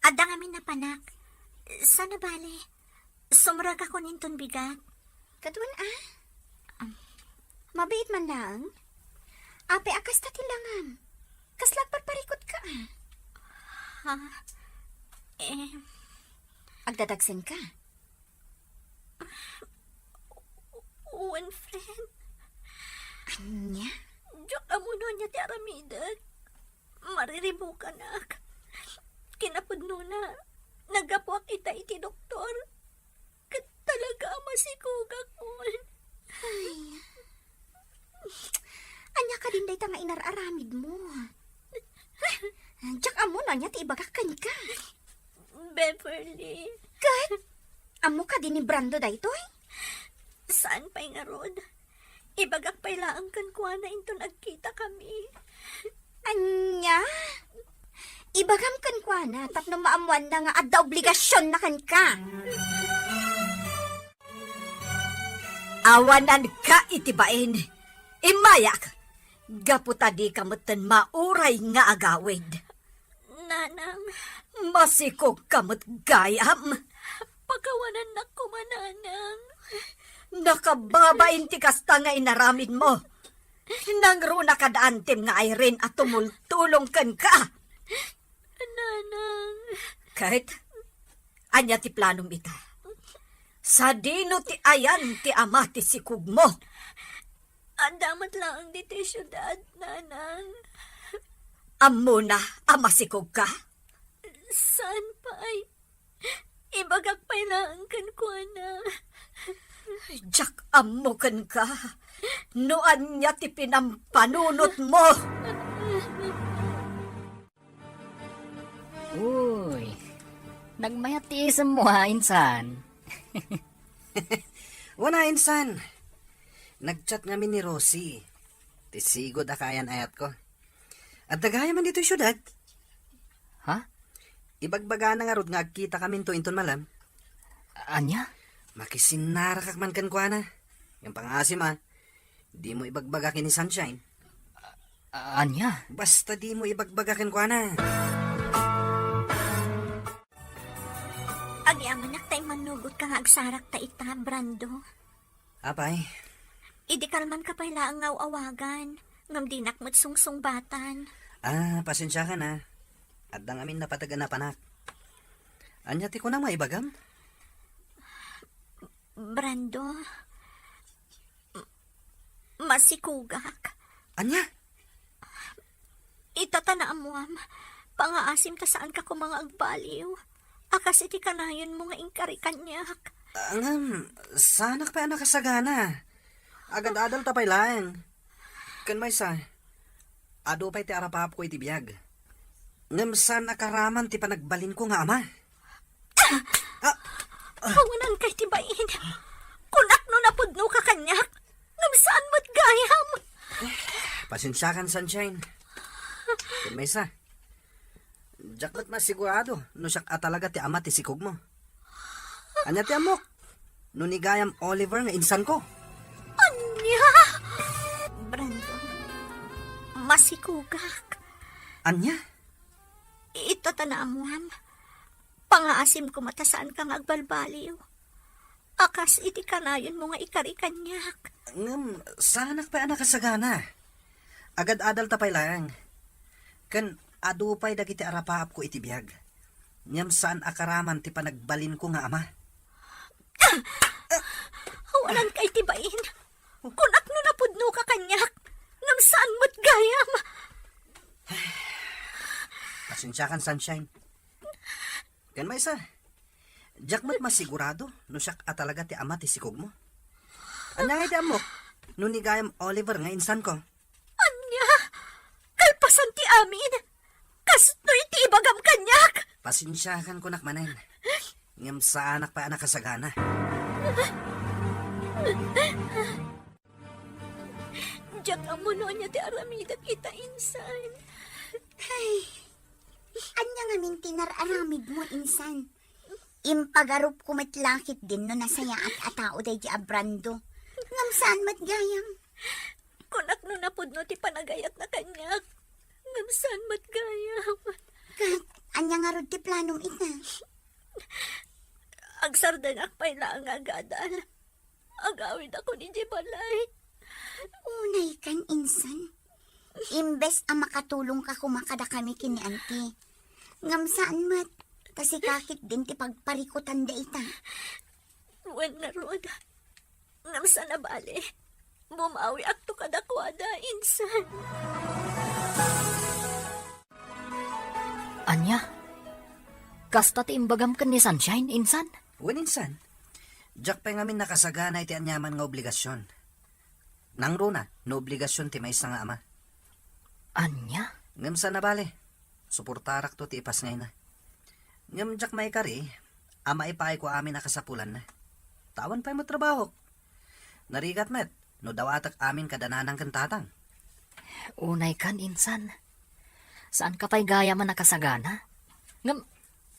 adda ngamin napanak. Saan a bale? Sumrekakon inton bigat. Ket wen a? Am. Mabiit man laeng? Apay a kasta ti langam? Kasla agparparikutka a? Ha? Eh. Agdadagsenka? Wen, friend. Ania? Diak ammo no ania ti aramidek. Mariribukanak. Kinapudnona, naggapuak ita iti doktor. Ket talaga a masikogakon. Ay. Ania kadin dayta nga inar-aramidmo? Diak ammo no ania ti ibagak kenka. Beverly. Ket? Ammo kadi ni Brando daytoy? Saan pay ngarud? Ibagak pay laeng kenkuana inton agkitakami. Ania? Ibagam kenkuana tapno maammoanna nga adda obligasionna kenka. Awananka iti bain. Immayak, gapu ta dika metten mauray nga agawid. Nanang. Masikogka met gayam. Pakawanannak koma, Nanang. Nakababain ti kasta nga inaramidmo. Nangruna kada Antem nga Irene a tumultulong kenka. Nanang. Ket, ania ti planom ita? Sadino ti ayan ti ama ti sikogmo? Adda met laeng ditoy siudad, Nanang. Ammona a masikogka? Saan pay? Iba kenkuana. Diak ammo kenka no ania ti pinampanunotmo. Uy, nagmayat ti isemmo, ha, insan? Wen a, insan. Nag-chat ngamin ni Rosie. Ti sigud a kaayan-ayatko. Adda gayam ditoy siudad. Ha? Ibagbagana ngarud nga agkitakaminto inton malem. Ania? Makisinnarakak man kenkuana. Ngem pangaasim a, dimo ibagbaga ken ni Sunshine. A-, ania? Basta dimo ibagbaga kenkuana. Agyamanak ta immannugotka nga agsarakta ita, Brando. Apay? Idi kalmanka pay laeng nga aw-awagan, ngem dinak met sungsungbatan. Ah, pasensiakan a. Adda ngamin napateg a napanak. Ania ti kunam nga ibagam? Brando, m-, masikugak. Ania? Ita ta naammuam, pangaasim ta saanka koma nga agbaliw. A kas iti kanayonmo nga inkari kaniak. Ah, ngem, saanak pay a nakasagana. Agad-adalta pay laeng. Ken maysa, adu pay ti arapaapko iti biag. Ngem saan a karaman ti panagbalinko nga ama. Ah! Awanan kay ti bain. Kunak no napudnoka kaniak. Ngem saan met gayam. Pasensiakan, Sunshine. Ken maysa, diak met masigurado no siak a talaga ti ama ti sikogmo. Ania ti ammok? No ni gayam Oliver nga insanko? Ania? Brandon, masikugak. Ania? Ita ta naammuam. Pangaasim koma ta saanka nga agbalbaliw. A kas iti kanayonmo nga ikari kaniak. Ngem, saanak pay a nakasagana. Agad-adalta pay laeng. Ken adu pay dagiti arapaapko iti biag. Ngem saan a karaman ti panagbalinko nga ama. Awanan kay ti bain. Kunak no napudnoka kaniak. Ngem saan met gayam. Pasensiakan, Sunshine. Ken maysa, diak met masigurado no siak a talaga ti ama ti sikogmo. Ania ngay ti ammok no ni gayam Oliver nga insanko? Ania? Kalpasan ti amin? Kastoy ti ibagam kaniak? Pasensiakan kunak manen. Ngem saanak pay a nakasagana. Diak ammo no ania ti aramidek ita, insan. Ay, ania ngamin ti nar-aramidmo, insan? Impagarupko met la ketdin no nasayaat a tao daydi a Brando. Ngem saan met gayam. Kunak no napudno ti panagayatna kaniak. Ngem saan met gayam. Ket ania ngarud ti planom ita? Agsardenak pay laeng nga agadal. Agawidakon idiay balay. Unaykan, insan. Imbes a makatulongka koma kadakami ken ni Auntie. Ngem saan met, ta sika ketdin ti pagparikutan dayta. Wen ngarud. Ngem saan a bale. Bumawiakto kadakuada, insan. Ania? Kasta ti imbagam ken ni Sunshine, insan? Wen, insan. Diak pay ngamin nakasagana iti aniaman nga obligasion. Nangruna, no obligasion ti maysa nga ama. Ania? Ngem saan a bale. Suportarakto ti ipasngayna. Ngem diak maikari a maipaayko amin a kasapulanna. Ta awan pay met trabahok. Narigat met no dawatek amin kada nanang ken tatang. Unaykan, insan. Saanka pay gayam a nakasagana. Ngem,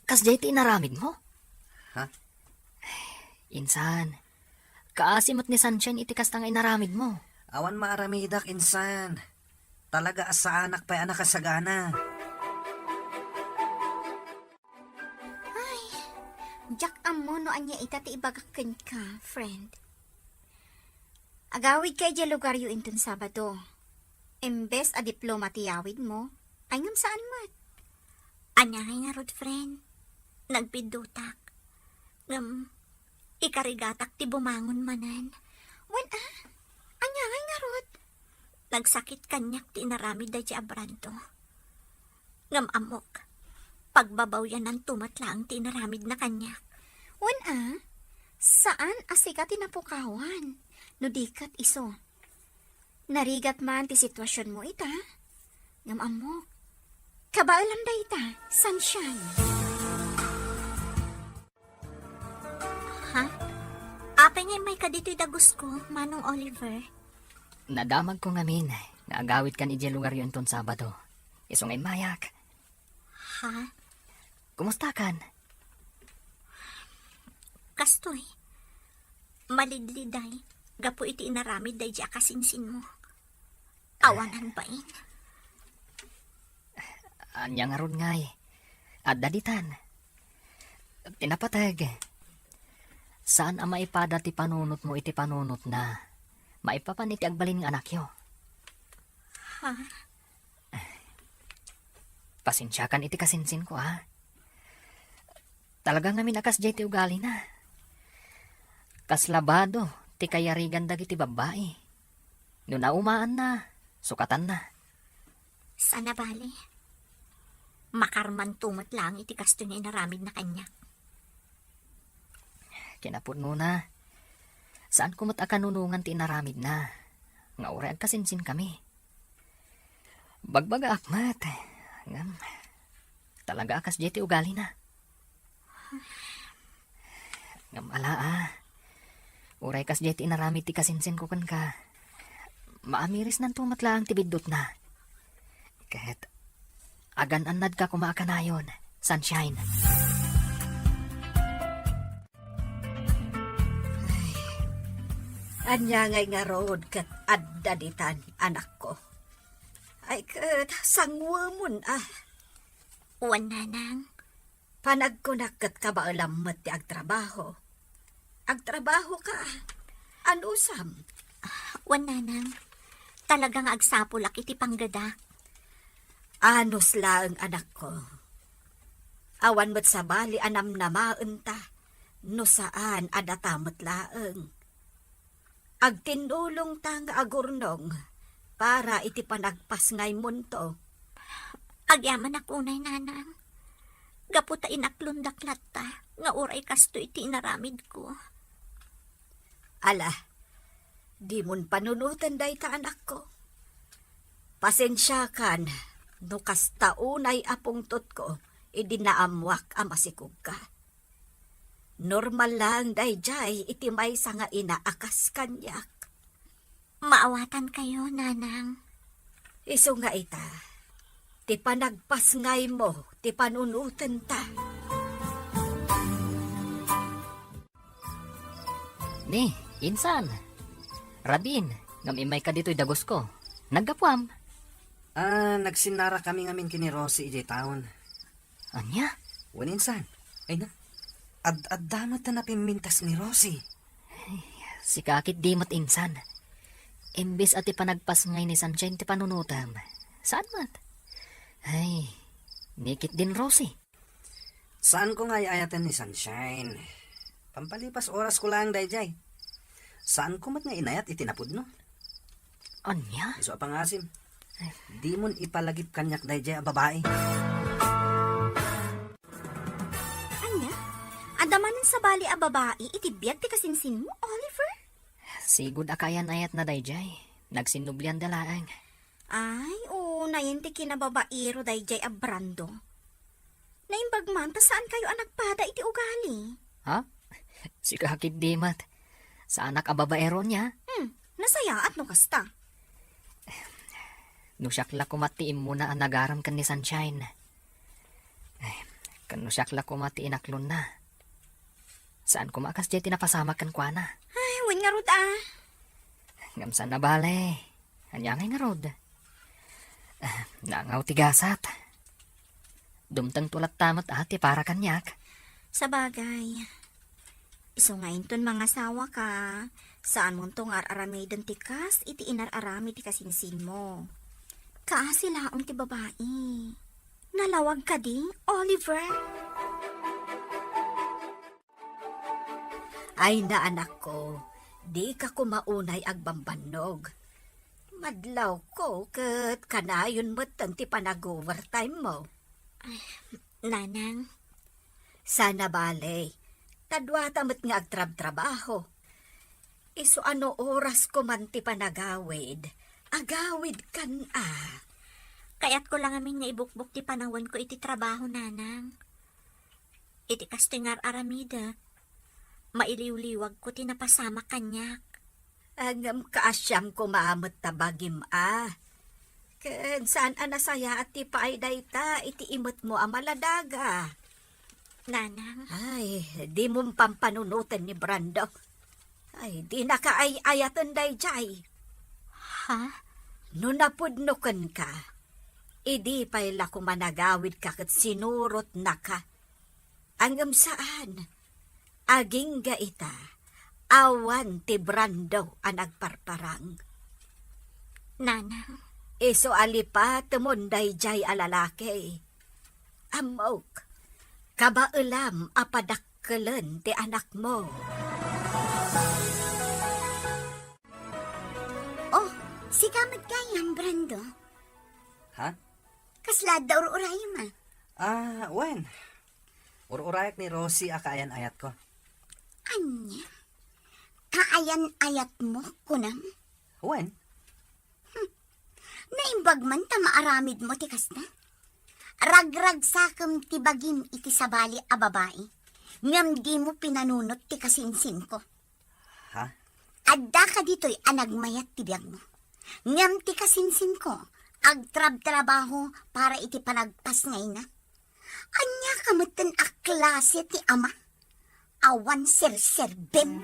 kasdiay ti inaramidmo? Ha? Insan, kaasi met ni Sunshine iti kasta nga inaramidmo. Awan maaramidak, insan. Talaga a saanak pay a nakasagana. Ay, diak ammo no ania ita ti ibagak kenka, friend. Agawidka idiay lugaryo inton Sabado. Imbes a diploma ti yawidmo, ay ngem saan met. Ania ngay ngarud, friend? Nagbiddutak. Ngem, ikarigatak ti bumangon manen. Wen a, ania ngay ngarud? Nagsakit kaniak ti inaramid daydi a Brando. Ngem ammok, pagbabawyananto met laeng ti inaramidna kaniak. Wen a, Saan a sika ti napukawan, no di ket isu. Narigat man ti situasionmo ita, ngem ammok, kabaelam dayta, Sunshine. Ha? Apay nga immayka ditoy dagusko, Manong Oliver? Nadamagko ngamin nga agawidkan idiay lugaryo inton Sabado. Isu nga immayak. Ha? Kumustakan? Kastoy, malidliday gapu iti inaramid daydi a kasinsinmo. Awanan bain. Ania ngarud ngay? Adda ditan. Ti napateg. Saan a maipada ti panunotmo iti panunotna maipapan iti agbalin nga anakyo. Ha? Pasensiakan iti kasinsinko, a. Talaga ngamin a kasdiay ti ugalina. Kasla bado ti kayarigan dagiti babbai. No naumaanna, sukatanna. Saan a bale. Makarmanto met laeng iti kastoy nga inaramidna kaniak. Kinapudnona, saanko met a kanunongan ti inaramidna, nga uray agkasinsinkami. Bagbagaak met, ngem talaga a kasdiay ti ugalina. Ngem ala, a. Uray kasdiay ti inaramid ti kasinsinko kenka, maamirisnanto met laeng ti biddutna. Ket agan-annadka koma a kanayon, Sunshine. Ania ngay ngarud ket adda ditan, anakko? Ay ket, sanguemon, a. Wen, nanang. Panagkunak ket kabaelam met ti agtrabaho. Agtrabahoka. Anusam? Wen, nanang. Talaga nga agsapulak iti panggedak. Anus laeng, anakko. Awan met sabali a namnamaenta, no saan a data met laeng. Agtinnulongta nga agurnong para iti panagpasngaymonto. Agyamanak unay, nanang. Gapu ta inaklondak latta nga uray kastoy ti inaramidko. Ala, dimon panunoten dayta, anakko. Pasensiakan no kasta unay a pungtotko idi naammoak a masikogka. Normal laeng daydiay iti maysa nga ina a kas kaniak. Maawatankayo, nanang. Isu nga ita, ti panagpasngaymo ti panunotenta. Ni, insan. Rabin, ngem immayka ditoy dagusko. Naggapuam? Ah, nagsinnarakami ngamin ken ni Rosie idiay taon. Ania? Wen, insan. Ay na, ad-adda met ta napimmintas ni Rosie. Ay, sika ketdi met, insan. Imbes a ti panagpasngay ni Sunshine ti panunotem. Saan met? Ay, ni ketdin Rosie. Saanko nga ay-ayaten ni Sunshine. Pampalipas orasko laeng daydiay. Saanko met nga inayat iti napudno. Ania? Isu a pangasim. Dimon ipalagip kaniak daydiay a babai. Ania? Adda manen sabali a babai iti biag ti kasinsinmo, Oliver? Sigud a kaayan-ayatna daydiay. Nagsinnublianda laeng. Ay, unayen ti kinababairo daydiay a Brando. Naimbag man ta saankayo a nagpada iti ugali. Ha? Sika ketdi met. Saanak a babaero nia? Hmm, nasayaat no kasta. No siak la koma ti immuna a nagaram ken ni Sunshine. Ay, ken no siak la koma ti inaklonna. Saan koma a kasdiay ti napasamak kenkuana. Ay, wen ngarud a. Ngem saan a bale. Ania ngay ngarud? Ah, nangaw ti gasat. Dumtengto latta met a ti para kaniak. Sabagay. Isu nga inton mangasawaka, saanmonto nga ar-aramiden ti kas iti inar-aramid ti kasinsinmo. Kaasi laeng ti babai. Nalawag kadi, Oliver? Ay na, anakko, dika koma unay agbambannog. Madlawko ket kanayon metten ti panag-overtime mo. Ay, nanang. Saan a bale, Ta duata met nga agtrabtrabaho. Isu a no orasko man ti panagawid, agawidkan a. Kayatko la ngamin nga ibukbok ti panawenko iti trabaho, nanang. Iti kastoy nga ar-aramidek, mailiwliwagko ti napasamak kaniak. Ngem kaasiam koma met ta bagim a. Ken saan a nasayaat ti paay dayta iti imetmo a maladaga. Nanang. Ay, dimon pampanunoten ni Brando. Ay, dinaka ay-ayaten daydiay. Ha? No napudno kenka, idi pay la koma nagawidka ket sinurotnaka. Ngem saan. Agingga ita, awan ti Brando a nagparparang. Nanang. Isu a lipatemon daydiay a lalaki. Ammok, kabaelam a padakkelen ti anakmo. Oh, sika met gayam, Brando. Ha? Kasla adda ur-urayem a? Ah, wen. Ur-urayak ni Rosie a kaayan-ayatko. Ania? Kaayan-ayatmo, kunam? Wen. Hmm. Naimbag man ta maaramidmo ti kasta? Ragragsakem ti bagim iti sabali a babai, ngem dimo pinanunot ti kasinsinko. Ha? Adda kaditoy a nagmayat ti biagmo. Ngem ti kasinsinko, agtrabtrabaho para iti panagpasngayna. Ania ka metten a klase ti ama? Awan serserbim.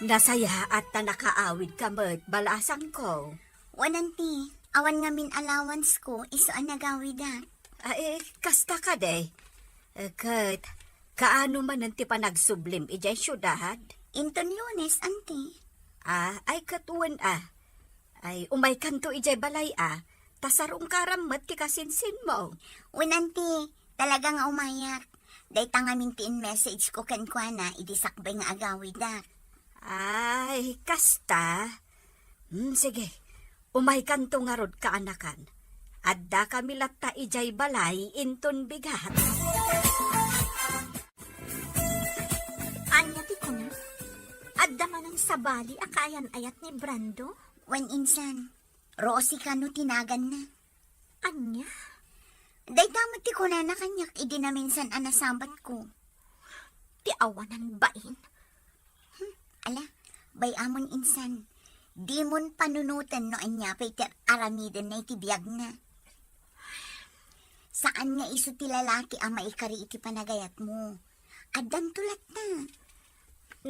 Nasayaat ta nakaawidka met, balasangko. Wen, auntie, awan ngamin allowance ko, isu a nagawidak. Ay, kasta kadi. Eh, ket, kaano manen ti panagsublim idiay siudad? Inton Lunes, auntie. Ah, ay, ket wen a. Ay, umaykanto idiay balay a, ta sarungkaram met ti kasinsinmo. Wen, auntie, talaga nga umayak. Dayta ngamin ti in-message ko kenkuana idi sakbay nga agawidak. Ay, kasta? Hmm, sige. Umaykanto ngarud, kaanakan. Addakami latta idiay balay inton bigat. Ania ti kuna? Adda manen sabali a kaayan-ayat ni Brando? Wen, insan, Rosie kano ti naganna. Ania? Dayta met ti kunana kaniak idi naminsan a nasabatko. Ti awanan bain. Hmm, ala, bay-amon insan. Dimon panunoten no ania pay ti ar-aramidenna iti biagna. Saan nga isu ti lalaki a maikari iti panagayatmo. Addanto latta.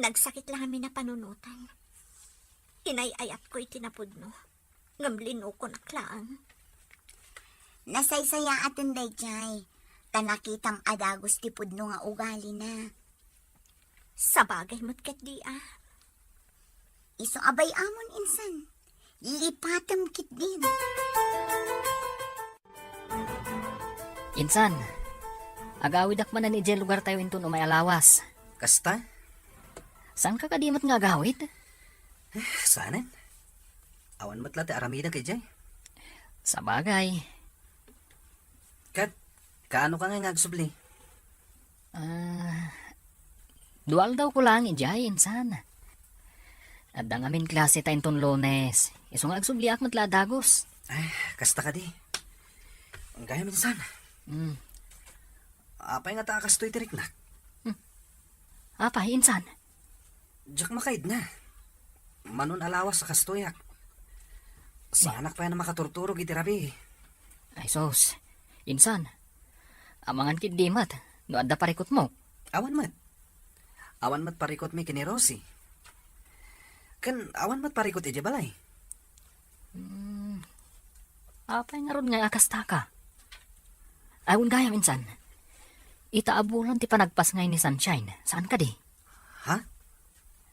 Nagsakit la ngamin a panunotan. Inay-ayatko iti napudno, ngem linukonak laeng. Nasaysayaaten daydiay, ta nakitam a dagus ti pudno nga ugalina. Sabagay met ketdi a. Isu a bay-amon insan, lipatem ketdin. Insan, agawidak manen idiay lugartayo inton umay a lawas. Kasta? Saanka kadi met nga agawid? Eh, saanen. Awan met la ti aramidek idiay. Sabagay. Ket, kaano ka nga agsubli? Ah, dua aldawko laeng idiay, insan. Adda ngamin klase ta inton Lunes. Isu nga agsubliak met la a dagus. Ay, kasta kadi. Gayam, insan. Hmm. Apay ngata a kastoy ti riknak? Hmm. Apay, insan? Diak makaidna. Manon a lawas a kastoyak. Saanak pay a makaturturog iti rabii. Ay sus, insan. Amangan ketdi met no adda parikutmo. Awan met. Awan met parikutmi ken ni Rosie. Ken awan met parikut idiay balay. Hmm. Apay ngarud ngay a kastaka? Ay, wen gayam insan. Ita a bulan ti panagpasngay ni Sunshine. Saan kadi? Ha?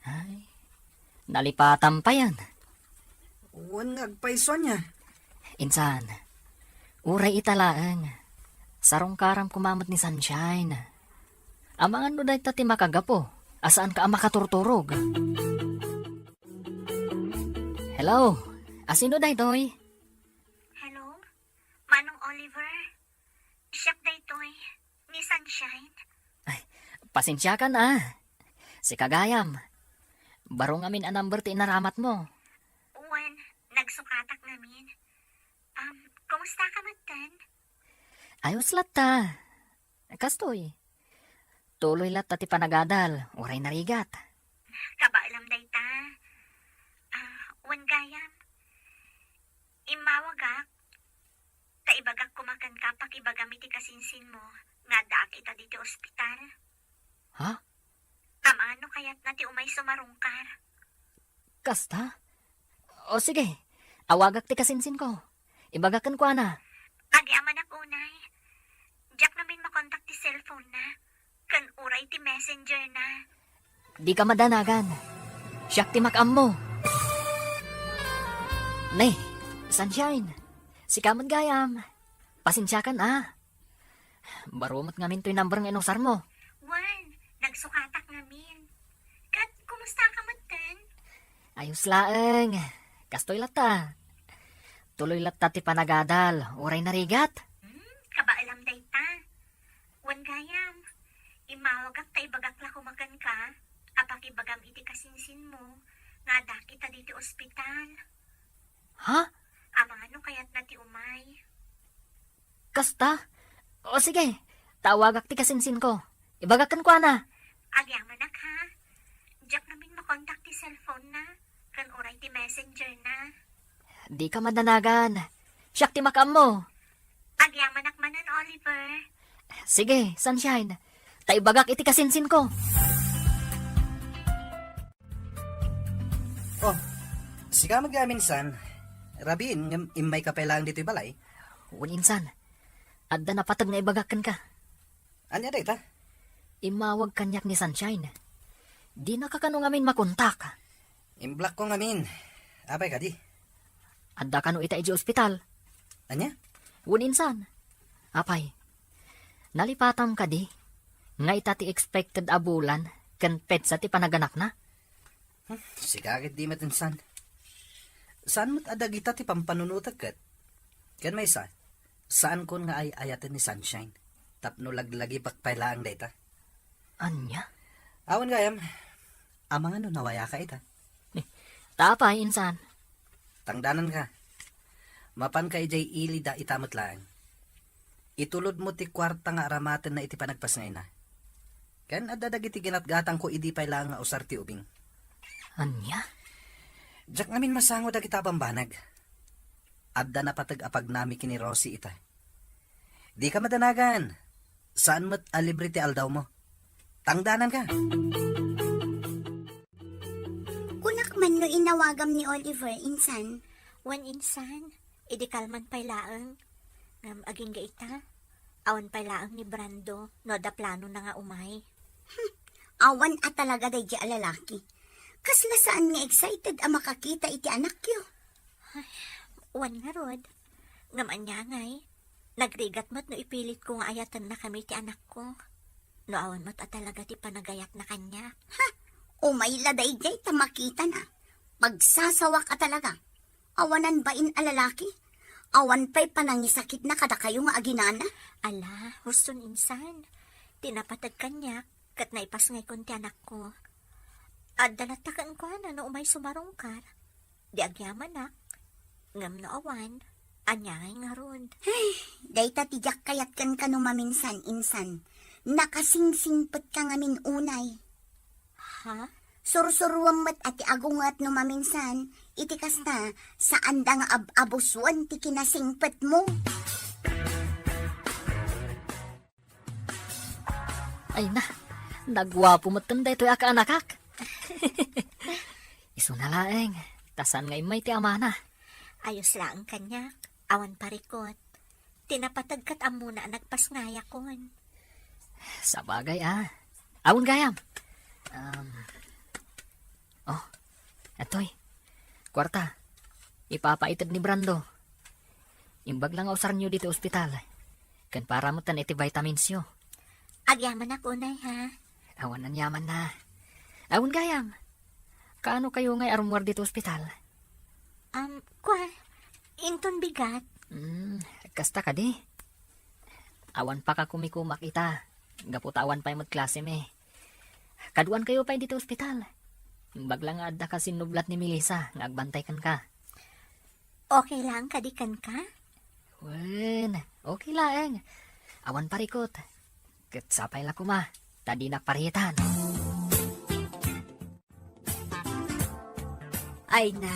Ay, nalipatam payen. Wen nga agpayso ania? Insan, uray ita laeng. Sarungkaram koma met ni Sunshine. Amangan no dayta ti makagapu a saanka a makaturturog. Hello, asino daytoy? Hello, Manong Oliver. Siak daytoy. Ni Pasensiakan a. Sika gayam. Baro ngamin a number ti inaramatmo. Wen, nagsukatak ngamin. Um, kumusta ka metten? Ayos latta. Kastoy. Tuloy latta ti panagadal, uray narigat. Kabaelam dayta. Ah, wen gayam. Immawagak, ta ibagak koma kenka pakibagam iti kasinsinmo nga addaak ita ditoy ospital. Ha? Amangan no kayatna ti umay sumarungkar. Kasta? O sige, awagak ti kasinsinko. Ibagak kenkuana. Agyamanak unay. Diak ngamin makontak ti cellphone na. Ken uray ti messenger na. Dika madanagan. Siak ti makaammo. Ne, Sunshine. Sika met gayam. Pasensiakan a. Baro met ngamin toy number nga inusarmo. Wen, nagsukatak ngamin. Ket kumusta ka metten? Ayos laeng. Kastoy latta. Tuloy latta ti panagadal, uray narigat. Hmm, kabaelam dayta. Wen gayam, immawagak ta ibagak la koma kenka a pakibagam iti kasinsinmo nga addaak ita ditoy ospital. Ha? Amangan no kayatna ti umay. Kasta? O sige, ta awagak ti kasinsinko. Ibagak kenkuana. Agyamanak ha. Diak ngamin makontak ti cellphone na, ken uray ti messenger na. Dika madanagan. Siak ti makaammo. Agyamanak manen, Oliver. Sige, Sunshine. Ta ibagak iti kasinsinko. Oh, sika met gayam insan. Rabiin ngem immayka pay laeng ditoy balay. Wen insan. Adda napateg nga ibagak kenka. Ania dayta? Immawag kaniak ni Sunshine. Dinaka kano ngamin makontak. Imblockko ngamin. Apay kadi? Adda kano ita idiay ospital. Ania? Wen insan. Apay, nalipatam kadi nga ita ti expected a bulan ken petsa ti panaganakna? Hmm, sika ket di met insan. Saan met a dagita ti pampanunotek ket? Ken maysa, saankon nga ay-ayaten ni Sunshine tapno laglagipek pay laeng dayta. Ania? Awan gayam, amangan no nawayaka ita. Ta apay, insan? Tangdananka. Mapanka idiay ili da ita met laeng. Itulodmo ti kuarta nga aramatenna iti panagpasngayna. Ken adda dagiti ginatgatangko idi pay laeng nga usar ti ubing. Ania? Diak ngamin masango dagita a bambanag. Adda napateg a pagnami ken ni Rosie ita. Dika madanagan. Saan met a libre ti aldawmo. Tangdananka. Kunak man no inawagam ni Oliver, insan. Wen, insan, idi kalman pay laeng. Ngem agingga ita, awan pay laeng ni Brando no adda planona nga umay. Hmm, awan a talaga daydiay a lalaki. Kasla saan nga excited a makakita iti anakyo. Ay, wen ngarud. Ngem ania ngay? Nagrigat met no ipilitko nga ayatennakami ti anakko. No awan met a talaga ti panagayatna kaniak. Ha! Umay la daydiay ta makitana. Pagsasawak a talaga. Awanan bain a lalaki. Awan pay panangisakitna kadakayo nga aginana. Ala, huston insan. Ti napateg kaniak, ket naipasngaykon ti anakko. Adda latta kenkuana no umay sumarungkar. Di agyamanak. Ngem no awan, ania ngay ngarud? Ay, dayta ti diak kayat kenka no maminsan, insan. Nakasingsingpetka ngamin unay. Ha? Sursuruem met a ti agunget no maminsan, iti kasta, saanda nga ab-abusoen ti kinasingpetmo. Ay na, naguapo metten daytoy a kaanakak. Isuna laeng, ta saan nga immay ti amana. Ayos laeng kaniak, awan parikut. Ti napateg ket ammona a nagpasngayakon. Sabagay a. Awan gayam. Um, Oh, atoy. Kuarta. Ipapaited ni Brando. Imbag la nga usaryo ditoy ospital. Ken para metten iti vitaminsyo. Agyamanak unay, ha? Awan aniamanna. Awan gayam. Kaano kayo ngay a rummuar ditoy ospital? Um, kua, inton bigat. Hmm, kasta kadi. Awan pa ka kumikumak ita. Gapu ta awan pay met klasemi. Kaduankayo pay ditoy ospital. Imbag la nga adda ka sinnublat ni Melissa nga agbantay kenka. Okay lang kadi kenka? Wen, okay laeng. Awan parikut. Ket sapay la koma, ta dinak paritan. Ay na,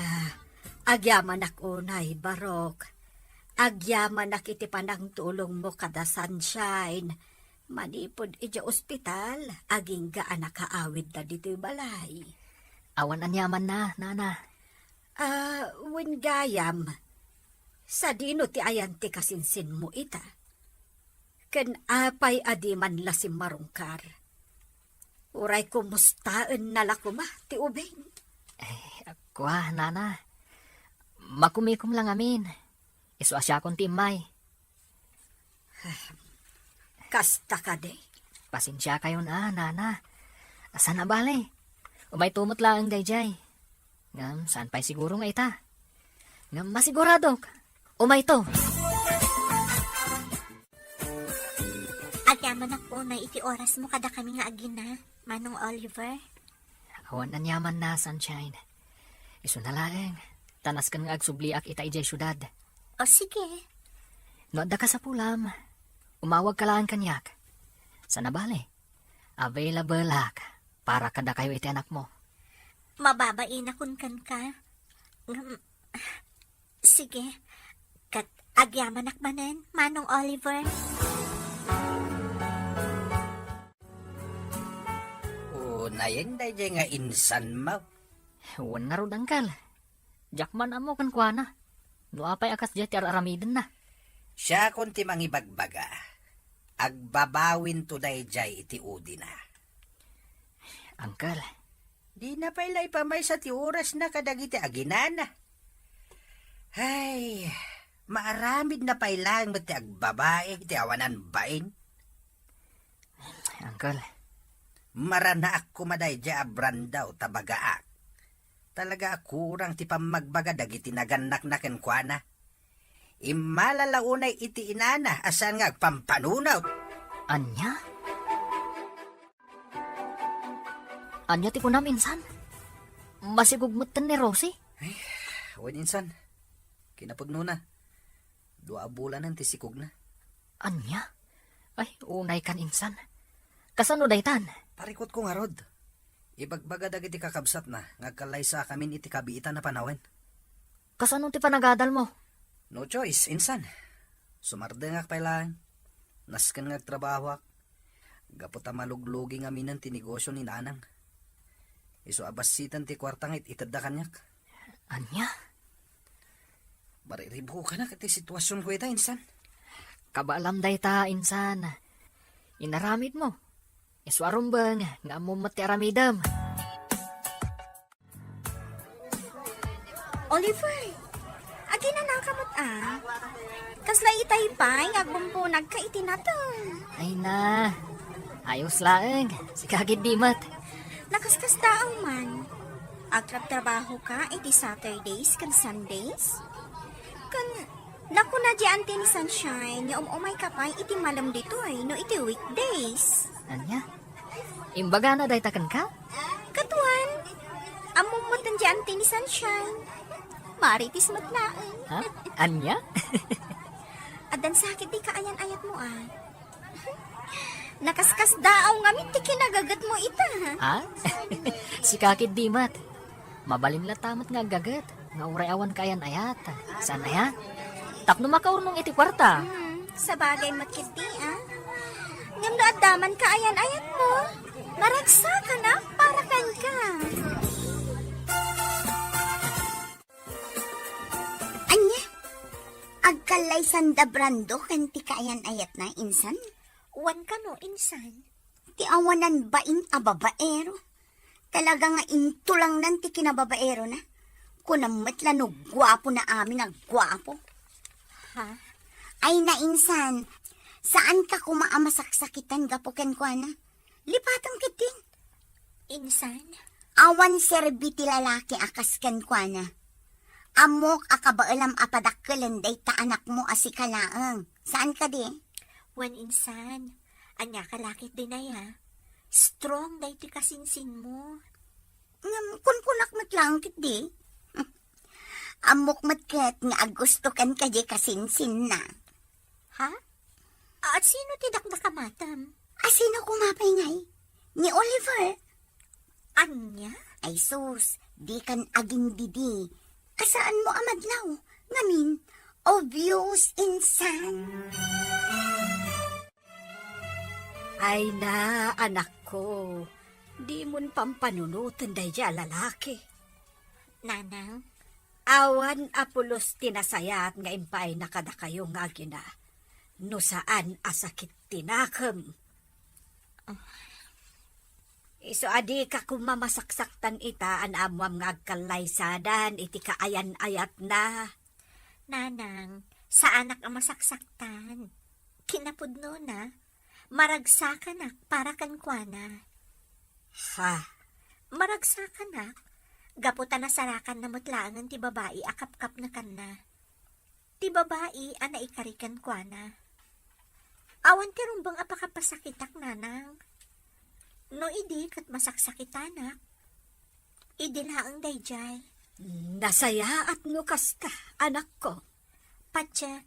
agyamanak unay, Barok. Agyamanak iti panangtulongmo kada Sunshine. Manipud idiay ospital, agingga a nakaawidda ditoy balay. Awan aniamanna, Nana. Ah, wen gayam, sadino ti ayan ti kasinsinmo ita? Ken apay a di man la simmarungkar? Uray kumustaenna la koma ti ubing? Eh, kua, Nana. Makumikom la ngamin. Isu a siakon ti immay. Kasta kadi? Pasensiakayon a, Nana. Saan a bale? Umayto met laeng daydiay. Ngem saan pay siguro nga ita? Ngem masiguradok, umayto. Agyamanak unay iti orasmo kadakami nga agina, Manong Oliver. Awan aniamanna, Sunshine. Isuna laeng, ta nasken nga agsubliak ita idiay siudad. O, sige. No adda kasapulam, umawagka laeng kaniak. Saan a bale, available-ak para kadakayo iti anakmo. Mababainakon kenka. Ngem, sige. Ket agyamanak manen, Manong Oliver. Unayen daydiay nga insanmo. Wen ngarud, Uncle. Diak man ammo kenkuana. No apay a kasdiay ti ar-aramidenna. Siakon ti mangibagbaga. Agbabawinto daydiay iti udina. Uncle. Dina pay la ipamaysa ti orasna kadagiti aginana. Ay, maaramidna pay laeng met ti agbabain iti awanan bain. Uncle. Maranaak koma daydiay a Brando ta bagaak. Talaga a kurang ti pammagbaga dagiti nagannakna kenkuana. Immala la unay iti inana a saan nga agpampanunot. Ania? Ania ti kunam, insan? Masikog metten ni Rosie? Ay, wen, insan. Kinapudnona. Dua a bulanen ti sikogna. Ania? Ay, unaykan, insan. Kasano daytan? Parikutko ngarud. Ibagbaga dagiti kakabsatna nga agkallaysakamin iti kabiitan a panawen. Kasano ti panagadalmo? No choice, insan. Sumardengak pay laeng. Nasken nga agtrabahoak. Gapu ta maluglugi ngaminen ti negosio ni nanang. Isu a bassiten ti kuarta nga it-itedda kaniak. Ania? Mariribukanak iti situasionko ita, insan. Kabaalam dayta, insan. Inaramidmo. Isu a rumbeng nga ammom met ti aramidem. Oliver, aginanaka met a. Kasla itay pay nga agbumpunagka iti nateng. Ay na, ayos laeng. Sika ketdi met. Nakaskasdaaw man. Agtrabtrabahoka iti Saturdays ken Sundays? Ken nakuna di anti ni Sunshine nga um-umayka pay iti malem ditoy no iti weekdays. Ania? Imbagana dayta kenka? Kaduan, ammom met ti anti ni Sunshine. Marites met laeng. Ha? Ania? Addan sakit ti kaayan-ayatmo a. Nakaskasdaaw ngamin ti kinagagetmo ita. Ha? Sika ketdi met. Mabalin latta met nga aggaget, nga uray awan kaayan-ayat. Saan aya? Tapno makaurnong iti kuarta. Hmm, sabagay met ketdi, a. Ngem no adda man kaayan-ayatmo, maragsakanak para kenka. Ania? Agkallaysanda Brando ken ti kaayan-ayatna, insan? Wen kano, insan? Ti awanan bain a babaero. Talaga nga intulangnan ti kinababaerona. Kunam met la no guapo na amin a guapo. Ha? Ay, nainsan, saanka koma a masaksakitan gapu kenkuana. Lipatem ketdin. Insan? Awan serbi ti lalaki a kas kenkuana. Ammok a kabaelam a padakkelen dayta anakmo a sika laeng. Saan kadi? Wen, insan. Ania ka lakit dinaya? Strong daytoy kasinsinmo. Ngem kunkunak met laeng ketdi. Ammok met ket nga agustokan kadi kasinsinna. Ha? At sino ti dakdakamatam? A sino koma pay ngay? Ni Oliver. Ania? Ay sus, dikan agindidi. Kasaanmo a madlaw. Ngamin, obvious insan. Ay na, anakko, dimon pampanunoten daydiay a lalaki. Nanang? Awan a pulos ti nasayaat nga impaayna kadakayo nga agina, no saan a sakit ti nakem. Ah. Isu a dika koma masaksaktan ita a naammoam nga agkallaysadan iti kaayan-ayatna. Nanang, saanak a masaksaktan. Kinapudnona, maragsakanak para kenkuana. Ha? Maragsakanak, gapu ta nasarakanna met laengen ti babai a kapkapnekanna. Ti babai a naikari kenkuana. Awan ti rumbeng a pakapasakitak, nanang. No idi ket masaksakitanak, idi laeng daydiay. Nasayaat no kasta, anakko. Patiek,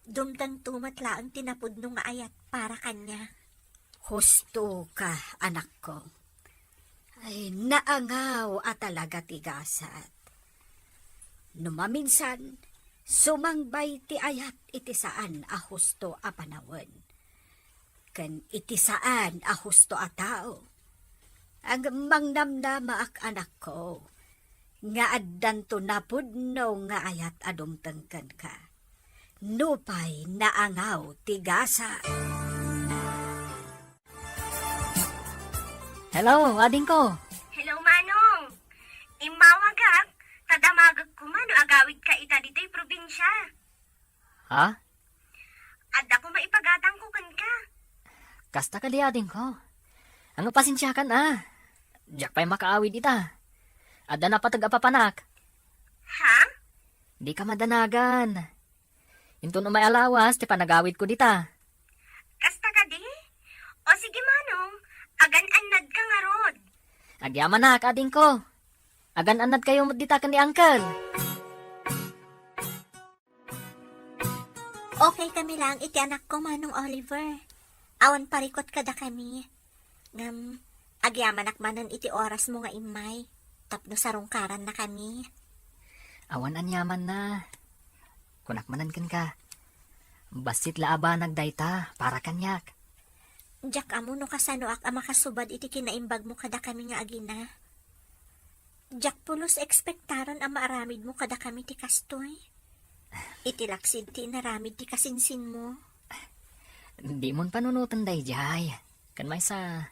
dumtengto met laeng ti napudno nga ayat para kaniak. Hustoka, anakko. Ay, naangaw a talaga ti gasat. No maminsan, sumangbay ti ayat iti saan a husto a panawen, ken iti saan a husto a tao. Ngem mangnamnamaak, anakko, nga addanto napudno nga ayat a dumteng kenka, nupay naangaw ti gasat. Hello, adingko. Hello, Manong. Immawagak, ta damagek koma no agawidka ita ditoy probinsia. Ha? Adda koma ipagatangko kenka. Kasta kadi, adingko. Ania, pasensiakan a. Diak pay makaawid ita. Adda napateg a papanak. Ha? Dika madanagan. Inton umay a lawas ti panagawidko dita. Kasta kadi? O sige, Manong, agan-annadka ngarud. Agyamanak, adingko. Agan-annadkayo met dita ken ni Uncle. Okay kami laeng iti anakko, Manong Oliver. Awan parikut kadakami. Ngem, agyamanak manen iti orasmo nga immay, tapno sarungkarannakami. Awan aniamanna. Kunak manen kenka, bassit la a banag dayta para kaniak. Diak ammo no kasanoak a makasubad iti kinaimbagmo kadakami nga agina. Diak pulos ekspektaren a maaramidmo kadakami ti kastoy. Iti laksid ti inaramid ti kasinsinmo. Dimon panunoten daydiay. Ken maysa,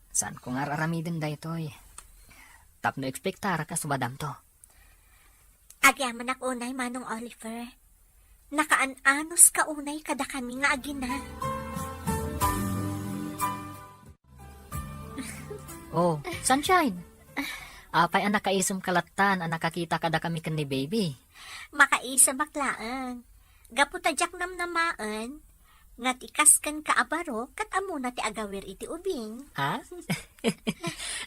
saanko nga ar-aramiden daytoy. Tapno ekspektarak a subadamto. Agyamanak unay, Manong Oliver. Nakaan-anuska unay kadakami nga agina. Oh, Sunshine! Apay a nakaisumka lattan a nakakita kadakami ken ni Baby? Makaisemak laeng. Gapu ta diak namnamaen nga ti kas kenka a baro ket ammona ti agawir iti ubing. Ha?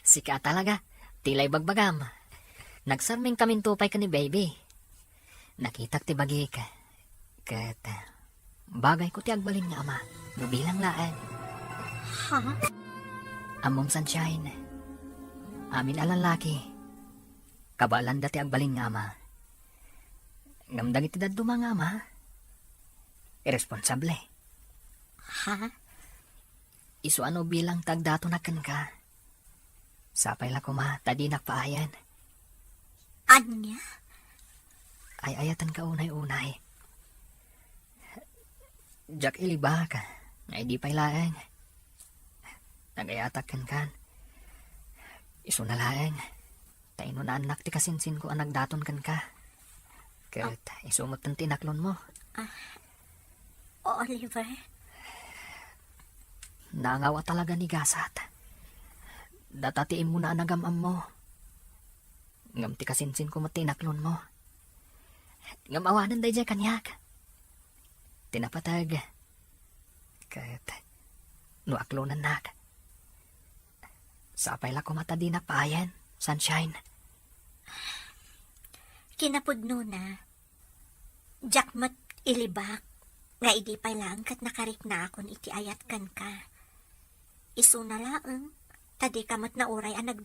Sika talaga. Tila ibagbagam. Nagsarmingkaminto pay ken ni Baby. Nakitak ti bagik. Ket bagayko ti agbalin nga ama, no bilang laeng. Ha? Ammom, Sunshine, amin a lallaki, kabaelanda ti agbalin nga ama. Ngem dagiti dadduma nga ama, irresponsable. Ha? Isu a no bilang ti agdatonak kenka. Sapay la koma ta dinak paayen. Ania? Ay-ayatenka unay-unay. Diak ilibak nga idi pay laeng nagayatak kenkan, isuna laeng ta inunaannak ti kasinsinko a nagdaton kenka. Ket isu metten ti inaklonmo. Ah. O, Oliver? Naangaw a talaga ni gasat. Data ti immuna a nagam-ammo. Ngem ti kasinsinko met ti inaklonmo. Ngem awanen daydiay kaniak. Ti napateg. Ket no aklonennak. Sapay la koma ta dinak paayen, Sunshine. Kinapudnona, diak met ilibak nga idi pay laeng ket nakariknaakon iti ayat kenka. Isuna laeng, ta dika met nauray a nagda-